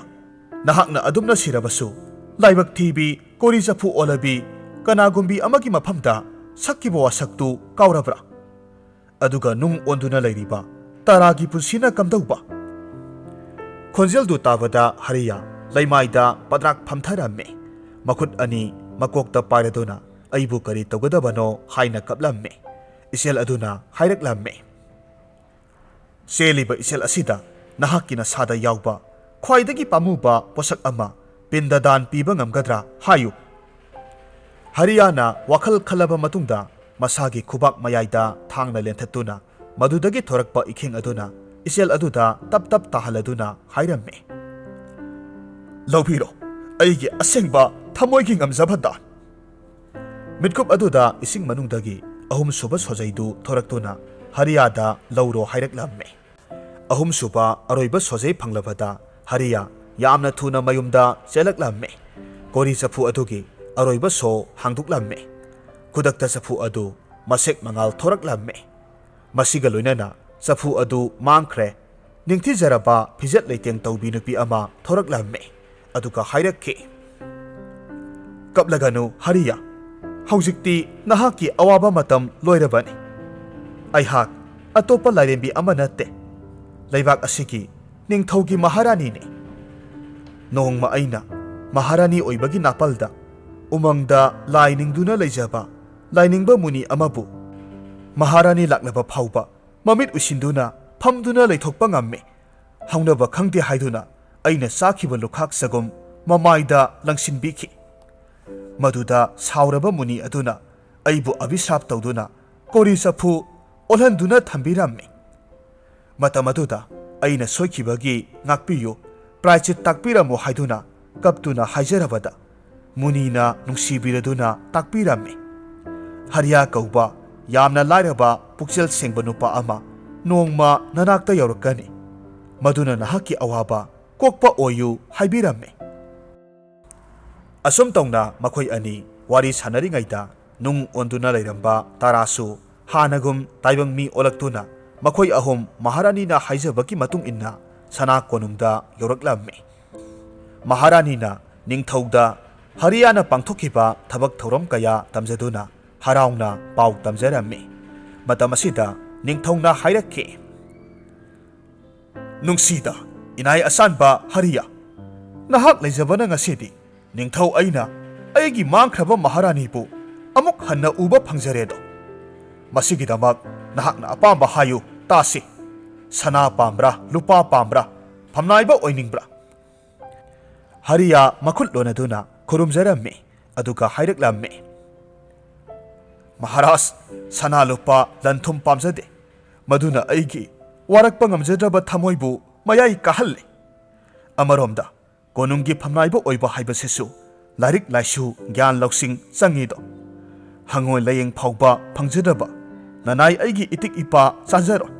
ꯅꯍꯥꯛꯅ ꯑꯗꯨꯝꯅ ꯁꯤꯔꯕꯁꯨ, ꯂꯥꯏꯕꯛ ꯊꯤꯕꯤ, ꯀꯣꯔꯤ ꯆꯐꯨ ꯑꯣꯜꯂꯕꯤ, ꯀꯅꯥꯒꯨꯝꯕꯤ ꯑꯃꯒꯤ ꯃꯐꯝꯗ ꯁꯛꯈꯤꯕ ꯋꯥꯁꯛꯇꯨ ꯀꯥꯎꯔꯕ꯭ꯔꯥ? ꯑꯗꯨꯒ ꯅꯨꯡ ꯑꯣꯟꯗꯨꯅ ꯂꯩꯔꯤꯕ ꯇꯔꯥꯒꯤ ꯄꯨꯟꯁꯤꯅ ꯀꯝꯗꯧꯕ?" ꯈꯣꯟꯖꯦꯜꯗꯨ ꯇꯥꯕꯗ ꯍꯔꯤꯌꯥ ꯂꯩꯃꯥꯏꯗ ꯄꯗ꯭ꯔꯥꯛ ꯐꯝꯊꯔꯝꯃꯤ꯫ ꯃꯈꯨꯠ ꯑꯅꯤ ꯃꯀꯣꯛꯇ ꯄꯥꯏꯔꯗꯨꯅ ꯑꯩꯕꯨ ꯀꯔꯤ ꯇꯧꯒꯗꯕꯅꯣ ꯍꯥꯏꯅ ꯀꯞꯂꯝꯃꯤ꯫ ꯏꯆꯦꯜ ꯑꯗꯨꯅ ꯍꯥꯏꯔꯛꯂꯝꯃꯤ, "ꯆꯦꯜꯂꯤꯕ ꯏꯆꯦꯜ ꯑꯁꯤꯗ ꯅꯍꯥꯛꯀꯤ ꯅꯁꯥꯗ ꯌꯥꯎꯕ ꯈ꯭ꯋꯥꯏꯗꯒꯤ ꯄꯥꯝꯃꯨꯕ ꯄꯣꯠꯁꯛ ꯑꯃ ꯄꯤꯟꯗ ꯗꯥꯟ ꯄꯤꯕ ꯉꯝꯒꯗ꯭ꯔꯥ ꯍꯥꯏꯌꯨ?" ꯍꯔꯤꯌꯥꯅ ꯋꯥꯈꯜ ꯈꯜꯂꯕ ꯃꯇꯨꯡꯗ ꯃꯁꯥꯒꯤ ꯈꯨꯕꯥꯛ ꯃꯌꯥꯏꯗ ꯊꯥꯡꯅ ꯂꯦꯟꯊꯠꯇꯨꯅ ꯃꯗꯨꯗꯒꯤ ꯊꯣꯔꯛꯄ ꯏꯈꯦꯡ ꯑꯗꯨꯅ ꯏꯆꯦꯜ ꯑꯗꯨꯗ ꯇꯞ ꯇꯞ ꯇꯥꯍꯜꯂꯗꯨꯅ ꯍꯥꯏꯔꯝꯃꯤ, "ꯂꯧꯕꯤꯔꯣ, ꯑꯩꯒꯤ ꯑꯁꯦꯡꯕ ꯊꯃꯣꯏꯒꯤ ꯉꯝꯖꯕ ꯗꯥꯟ!" ꯃꯤꯠꯀꯨꯞ ꯑꯗꯨꯗ ꯏꯁꯤꯡ ꯃꯅꯨꯡꯗꯒꯤ ꯑꯍꯨꯝꯁꯨꯕ ꯁꯣꯖꯩꯗꯨ ꯊꯣꯔꯛꯇꯨꯅ ꯍꯔꯤꯌꯥꯗ ꯂꯧꯔꯣ ꯍꯥꯏꯔꯛꯂꯝꯃꯤ꯫ ꯑꯍꯨꯝꯁꯨꯕ ꯑꯔꯣꯏꯕ ꯁꯣꯖꯩ ꯐꯪꯂꯕꯗ ꯍꯔꯤꯌꯥ ꯌꯥꯝꯅ ꯊꯨꯅ ꯃꯌꯨꯝꯗ ꯆꯦꯜꯂꯛꯂꯝꯃꯤ꯫ ꯀꯣꯔꯤ ꯆꯐꯨ ꯑꯗꯨꯒꯤ ꯑꯔꯣꯏꯕ ꯁꯣ ꯍꯥꯡꯗꯣꯛꯂꯝꯃꯤ꯫ ꯈꯨꯗꯛꯇ ꯆꯐꯨ ꯑꯗꯨ ꯃꯁꯦꯛ ꯃꯉꯥꯜ ꯊꯣꯔꯛꯂꯝꯃꯤ꯫ ꯃꯁꯤꯒ ꯂꯣꯏꯅꯅ ꯆꯐꯨ ꯑꯗꯨ ꯃꯥꯡꯈ꯭ꯔꯦ꯫ ꯅꯤꯡꯊꯤꯖꯔꯕ ꯐꯤꯖꯦꯠ ꯂꯩꯇꯦꯡ ꯇꯧꯕꯤ ꯅꯨꯄꯤ ꯑꯃ ꯊꯣꯔꯛꯂꯝꯃꯤ꯫ ꯑꯗꯨꯒ ꯍꯥꯏꯔꯛꯈꯤ, "ꯀꯞꯂꯒꯅꯨ ꯍꯔꯤꯌꯥ, ꯍꯧꯖꯤꯛꯇꯤ ꯅꯍꯥꯛꯀꯤ ꯑꯋꯥꯕ ꯃꯇꯝ ꯂꯣꯏꯔꯕꯅꯤ꯫ ꯑꯩꯍꯥꯛ ꯑꯇꯣꯞꯄ ꯂꯥꯏꯔꯦꯝꯕꯤ ꯑꯃ ꯅꯠꯇꯦ, ꯂꯩꯕꯥꯛ ꯑꯁꯤꯒꯤ ꯅꯤꯡꯊꯧꯒꯤ ꯃꯍꯥꯔꯥꯅꯤꯅꯤ꯫ ꯅꯣꯡꯃ ꯑꯩꯅ ꯃꯍꯥꯔꯥꯅꯤ ꯑꯣꯏꯕꯒꯤ ꯅꯥꯄꯜꯗ ꯎꯃꯪꯗ ꯂꯥꯏ ꯅꯤꯡꯗꯨꯅ ꯂꯩꯖꯕ ꯂꯥꯏꯅꯤꯡꯕ ꯃꯨꯅꯤ ꯑꯃꯕꯨ ꯃꯍꯥꯔꯥꯅꯤ ꯂꯥꯛꯂꯕ ꯐꯥꯎꯕ ꯃꯃꯤꯠ ꯎꯏꯁꯤꯟꯗꯨꯅ ꯐꯝꯗꯨꯅ ꯂꯩꯊꯣꯛꯄ ꯉꯝꯃꯤ꯫ ꯍꯧꯅꯕ ꯈꯪꯗꯦ ꯍꯥꯏꯗꯨꯅ ꯑꯩꯅ ꯆꯥꯈꯤꯕ ꯂꯨꯈꯥꯛ ꯆꯒꯨꯝ ꯃꯃꯥꯏꯗ ꯂꯪꯁꯤꯟꯕꯤꯈꯤ꯫ ꯃꯗꯨꯗ ꯁꯥꯎꯔꯕ ꯃꯨꯅꯤ ꯑꯗꯨꯅ ꯑꯩꯕꯨ ꯑꯚꯤꯁ꯭ꯔꯥꯞ ꯇꯧꯗꯨꯅ ꯀꯣꯔꯤ ꯆꯐꯨ ꯑꯣꯜꯍꯟꯗꯨꯅ ꯊꯝꯕꯤꯔꯝꯃꯤ꯫ ꯃꯇꯝ ꯑꯗꯨꯗ ꯑꯩꯅ ꯁꯣꯏꯈꯤꯕꯒꯤ ꯉꯥꯛꯄꯤꯌꯨ, ꯄ꯭ꯔꯥꯏꯆꯤꯠ ꯇꯥꯛꯄꯤꯔꯝꯃꯨ" ꯍꯥꯏꯗꯨꯅ ꯀꯞꯇꯨꯅ ꯍꯥꯏꯖꯔꯕꯗ ꯃꯨꯅꯤꯅ ꯅꯨꯡꯁꯤꯕꯤꯔꯗꯨꯅ ꯇꯥꯛꯄꯤꯔꯝꯃꯤ꯫ ꯍꯔꯤꯌꯥ ꯀꯧꯕ ꯌꯥꯝꯅ ꯂꯥꯏꯔꯕ ꯄꯨꯛꯆꯦꯜ ꯁꯦꯡꯕ ꯅꯨꯄꯥ ꯑꯃ ꯅꯣꯡꯃ ꯅꯅꯥꯛꯇ ꯌꯧꯔꯛꯀꯅꯤ꯫ ꯃꯗꯨꯅ ꯅꯍꯥꯛꯀꯤ ꯑꯋꯥꯕ ꯀꯣꯛꯄ ꯑꯣꯏꯌꯨ ꯍꯥꯏꯕꯤꯔꯝꯃꯤ꯫ ꯑꯁꯨꯝ ꯇꯧꯅ ꯃꯈꯣꯏ ꯑꯅꯤ ꯋꯥꯔꯤ ꯁꯥꯟꯅꯔꯤꯉꯩꯗ ꯅꯨꯡ ꯑꯣꯟꯗꯨꯅ ꯂꯩꯔꯝꯕ ꯇꯥꯔꯥꯁꯨ ꯍꯥꯟꯅꯒꯨꯝ ꯇꯥꯏꯕꯪ ꯃꯤ ꯑꯣꯜꯂꯛꯇꯨꯅ ꯃꯈꯣꯏ ꯑꯍꯨꯝ ꯃꯍꯥꯔꯥꯅꯤꯅ ꯍꯥꯏꯖꯕꯒꯤ ꯃꯇꯨꯡ ꯏꯟꯅ ꯁꯅꯥ ꯀꯣꯅꯨꯡꯗ ꯌꯧꯔꯛꯂꯝꯃꯤ꯫ ꯃꯍꯥꯔꯥꯅꯤꯅ ꯅꯤꯡꯊꯧꯗ ꯍꯔꯤꯌꯥꯅ ꯄꯥꯡꯊꯣꯛꯈꯤꯕ ꯊꯕꯛ ꯊꯧꯔꯝ ꯀꯌꯥ ꯇꯝꯖꯗꯨꯅ ꯍꯔꯥꯎꯅ ꯄꯥꯎ ꯇꯝꯖꯔꯝꯃꯤ꯫ ꯃꯇꯝ ꯑꯁꯤꯗ ꯅꯤꯡꯊꯧꯅ ꯍꯥꯏꯔꯛꯈꯤ, "ꯅꯨꯡꯁꯤꯗ ꯏꯅꯥꯏ ꯑꯁꯥꯟꯕ ꯍꯔꯤꯌꯥ, ꯅꯍꯥꯛ ꯂꯩꯖꯕꯅ ꯉꯁꯤꯗꯤ ꯅꯤꯡꯊꯧ ꯑꯩꯅ ꯑꯩꯒꯤ ꯃꯥꯡꯈ꯭ꯔꯕ ꯃꯍꯥꯔꯥꯅꯤꯕꯨ ꯑꯃꯨꯛ ꯍꯟꯅ ꯎꯕ ꯐꯪꯖꯔꯦꯗꯣ꯫ ꯃꯁꯤꯒꯤꯗꯃꯛ ꯅꯍꯥꯛꯅ ꯑꯄꯥꯝꯕ ꯍꯥꯏꯌꯨ ꯇꯥꯁꯤ꯫ ꯁꯅꯥ ꯄꯥꯝꯕ꯭ꯔꯥ, ꯂꯨꯄꯥ ꯄꯥꯝꯕ꯭ꯔꯥ, ꯐꯝꯅꯥꯏꯕ ꯑꯣꯏꯅꯤꯡꯕ꯭ꯔꯥ?" ꯍꯔꯤꯌꯥ ꯃꯈꯨꯠ ꯂꯣꯟꯅꯗꯨꯅ ꯈꯨꯔꯨꯝꯖꯔꯝꯃꯤ꯫ ꯑꯗꯨꯒ ꯍꯥꯏꯔꯛꯂꯝꯃꯤ, "ꯃꯍꯥꯔꯥꯖ, ꯁꯅꯥ ꯂꯨꯄꯥ ꯂꯟ ꯊꯨꯝ ꯄꯥꯝꯖꯗꯦ꯫ ꯃꯗꯨꯅ ꯑꯩꯒꯤ ꯋꯥꯔꯛꯄ ꯉꯝꯖꯗ꯭ꯔꯕ ꯊꯃꯣꯏꯕꯨ ꯃꯌꯥꯏ ꯀꯥꯍꯜꯂꯦ꯫ ꯑꯃꯔꯣꯝꯗ ꯀꯣꯅꯨꯡꯒꯤ ꯐꯝꯅꯥꯏꯕ ꯑꯣꯏꯕ ꯍꯥꯏꯕꯁꯤꯁꯨ ꯂꯥꯏꯔꯤꯛ ꯂꯥꯏꯁꯨ, ꯒ꯭ꯌꯥꯟ ꯂꯧꯁꯤꯡ ꯆꯪꯉꯤꯗꯣ꯫ ꯍꯪꯉꯣꯏ ꯂꯥꯌꯦꯡ ꯐꯥꯎꯕ ꯐꯪꯖꯗ꯭ꯔꯕ ꯅꯅꯥꯏ ꯑꯩꯒꯤ ꯏꯇꯤꯛ ꯏꯄꯥ ꯆꯥꯖꯔꯣꯏ꯫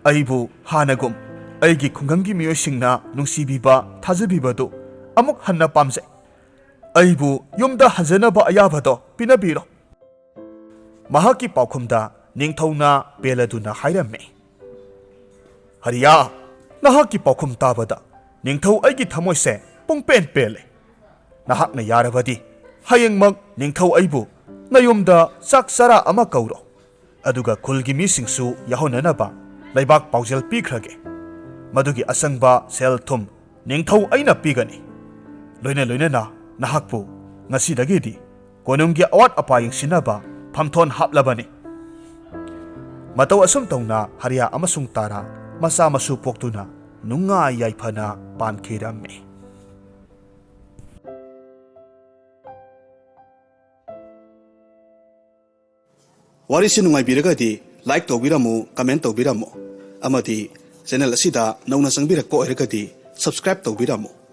ꯑꯩꯕꯨ ꯍꯥꯟꯅꯒꯨꯝ ꯑꯩꯒꯤ ꯈꯨꯡꯒꯪꯒꯤ ꯃꯤꯑꯣꯏꯁꯤꯡꯅ ꯅꯨꯡꯁꯤꯕꯤꯕ, ꯊꯥꯖꯕꯤꯕꯗꯨ ꯑꯃꯨꯛ ꯍꯟꯅ ꯄꯥꯝꯖꯩ꯫ ꯑꯩꯕꯨ ꯌꯨꯝꯗ ꯍꯟꯖꯅꯕ ꯑꯌꯥꯕꯗꯣ ꯄꯤꯅꯕꯤꯔꯣ꯫" ꯃꯍꯥꯛꯀꯤ ꯄꯥꯎꯈꯨꯝꯗ ꯅꯤꯡꯊꯧꯅ ꯄꯦꯜꯂꯗꯨꯅ ꯍꯥꯏꯔꯝꯃꯤ, "ꯍꯔꯤꯌꯥ, ꯅꯍꯥꯛꯀꯤ ꯄꯥꯎꯈꯨꯝ ꯇꯥꯕꯗ ꯅꯤꯡꯊꯧ ꯑꯩꯒꯤ ꯊꯃꯣꯏꯁꯦ ꯄꯨꯡꯄꯦꯟ ꯄꯦꯜꯂꯦ꯫ ꯅꯍꯥꯛꯅ ꯌꯥꯔꯕꯗꯤ ꯍꯌꯦꯡꯃꯛ ꯅꯤꯡꯊꯧ ꯑꯩꯕꯨ ꯅꯌꯨꯝꯗ ꯆꯥꯛ ꯆꯔꯥ ꯑꯃ ꯀꯧꯔꯣ꯫ ꯑꯗꯨꯒ ꯈꯨꯜꯒꯤ ꯃꯤꯁꯤꯡꯁꯨ ꯌꯥꯎꯍꯟꯅꯅꯕ ꯂꯩꯕꯥꯛ ꯄꯥꯎꯖꯦꯜ ꯄꯤꯈ꯭ꯔꯒꯦ꯫ ꯃꯗꯨꯒꯤ ꯑꯁꯪꯕ ꯁꯦꯜ ꯊꯨꯝ ꯅꯤꯡꯊꯧ ꯑꯩꯅ ꯄꯤꯒꯅꯤ꯫ ꯂꯣꯏꯅ ꯂꯣꯏꯅꯅ ꯅꯍꯥꯛꯄꯨ ꯉꯁꯤꯗꯒꯤꯗꯤ ꯀꯣꯅꯨꯡꯒꯤ ꯑꯋꯥꯠ ꯑꯄꯥ ꯌꯦꯡꯁꯤꯟꯅꯕ ꯐꯝꯊꯣꯟ ꯍꯥꯞꯂꯕꯅꯤ꯫" ꯃꯇꯧ ꯑꯁꯨꯝ ꯇꯧꯅ ꯍꯔꯤꯌꯥ ꯑꯃꯁꯨꯡ ꯇꯥꯔꯥ ꯃꯆꯥ ꯃꯁꯨ ꯄꯣꯛꯇꯨꯅ ꯅꯨꯡꯉꯥꯏ ꯌꯥꯏꯐꯅ ꯄꯥꯟꯈꯤꯔꯝꯃꯤ꯫ ꯋꯥꯔꯤꯁꯤ ꯅꯨꯡꯉꯥꯏꯕꯤꯔꯒꯗꯤ like ꯇꯧꯕꯤꯔꯝꯃꯨ, comment ꯇꯧꯕꯤꯔꯝꯃꯨ, ꯑꯃꯗꯤ channel ꯑꯁꯤꯗ ꯅꯧꯅ ꯆꯪꯕꯤꯔꯛꯄ ꯑꯣꯏꯔꯒꯗꯤ subscribe ꯇꯧꯕꯤꯔꯝꯃꯨ꯫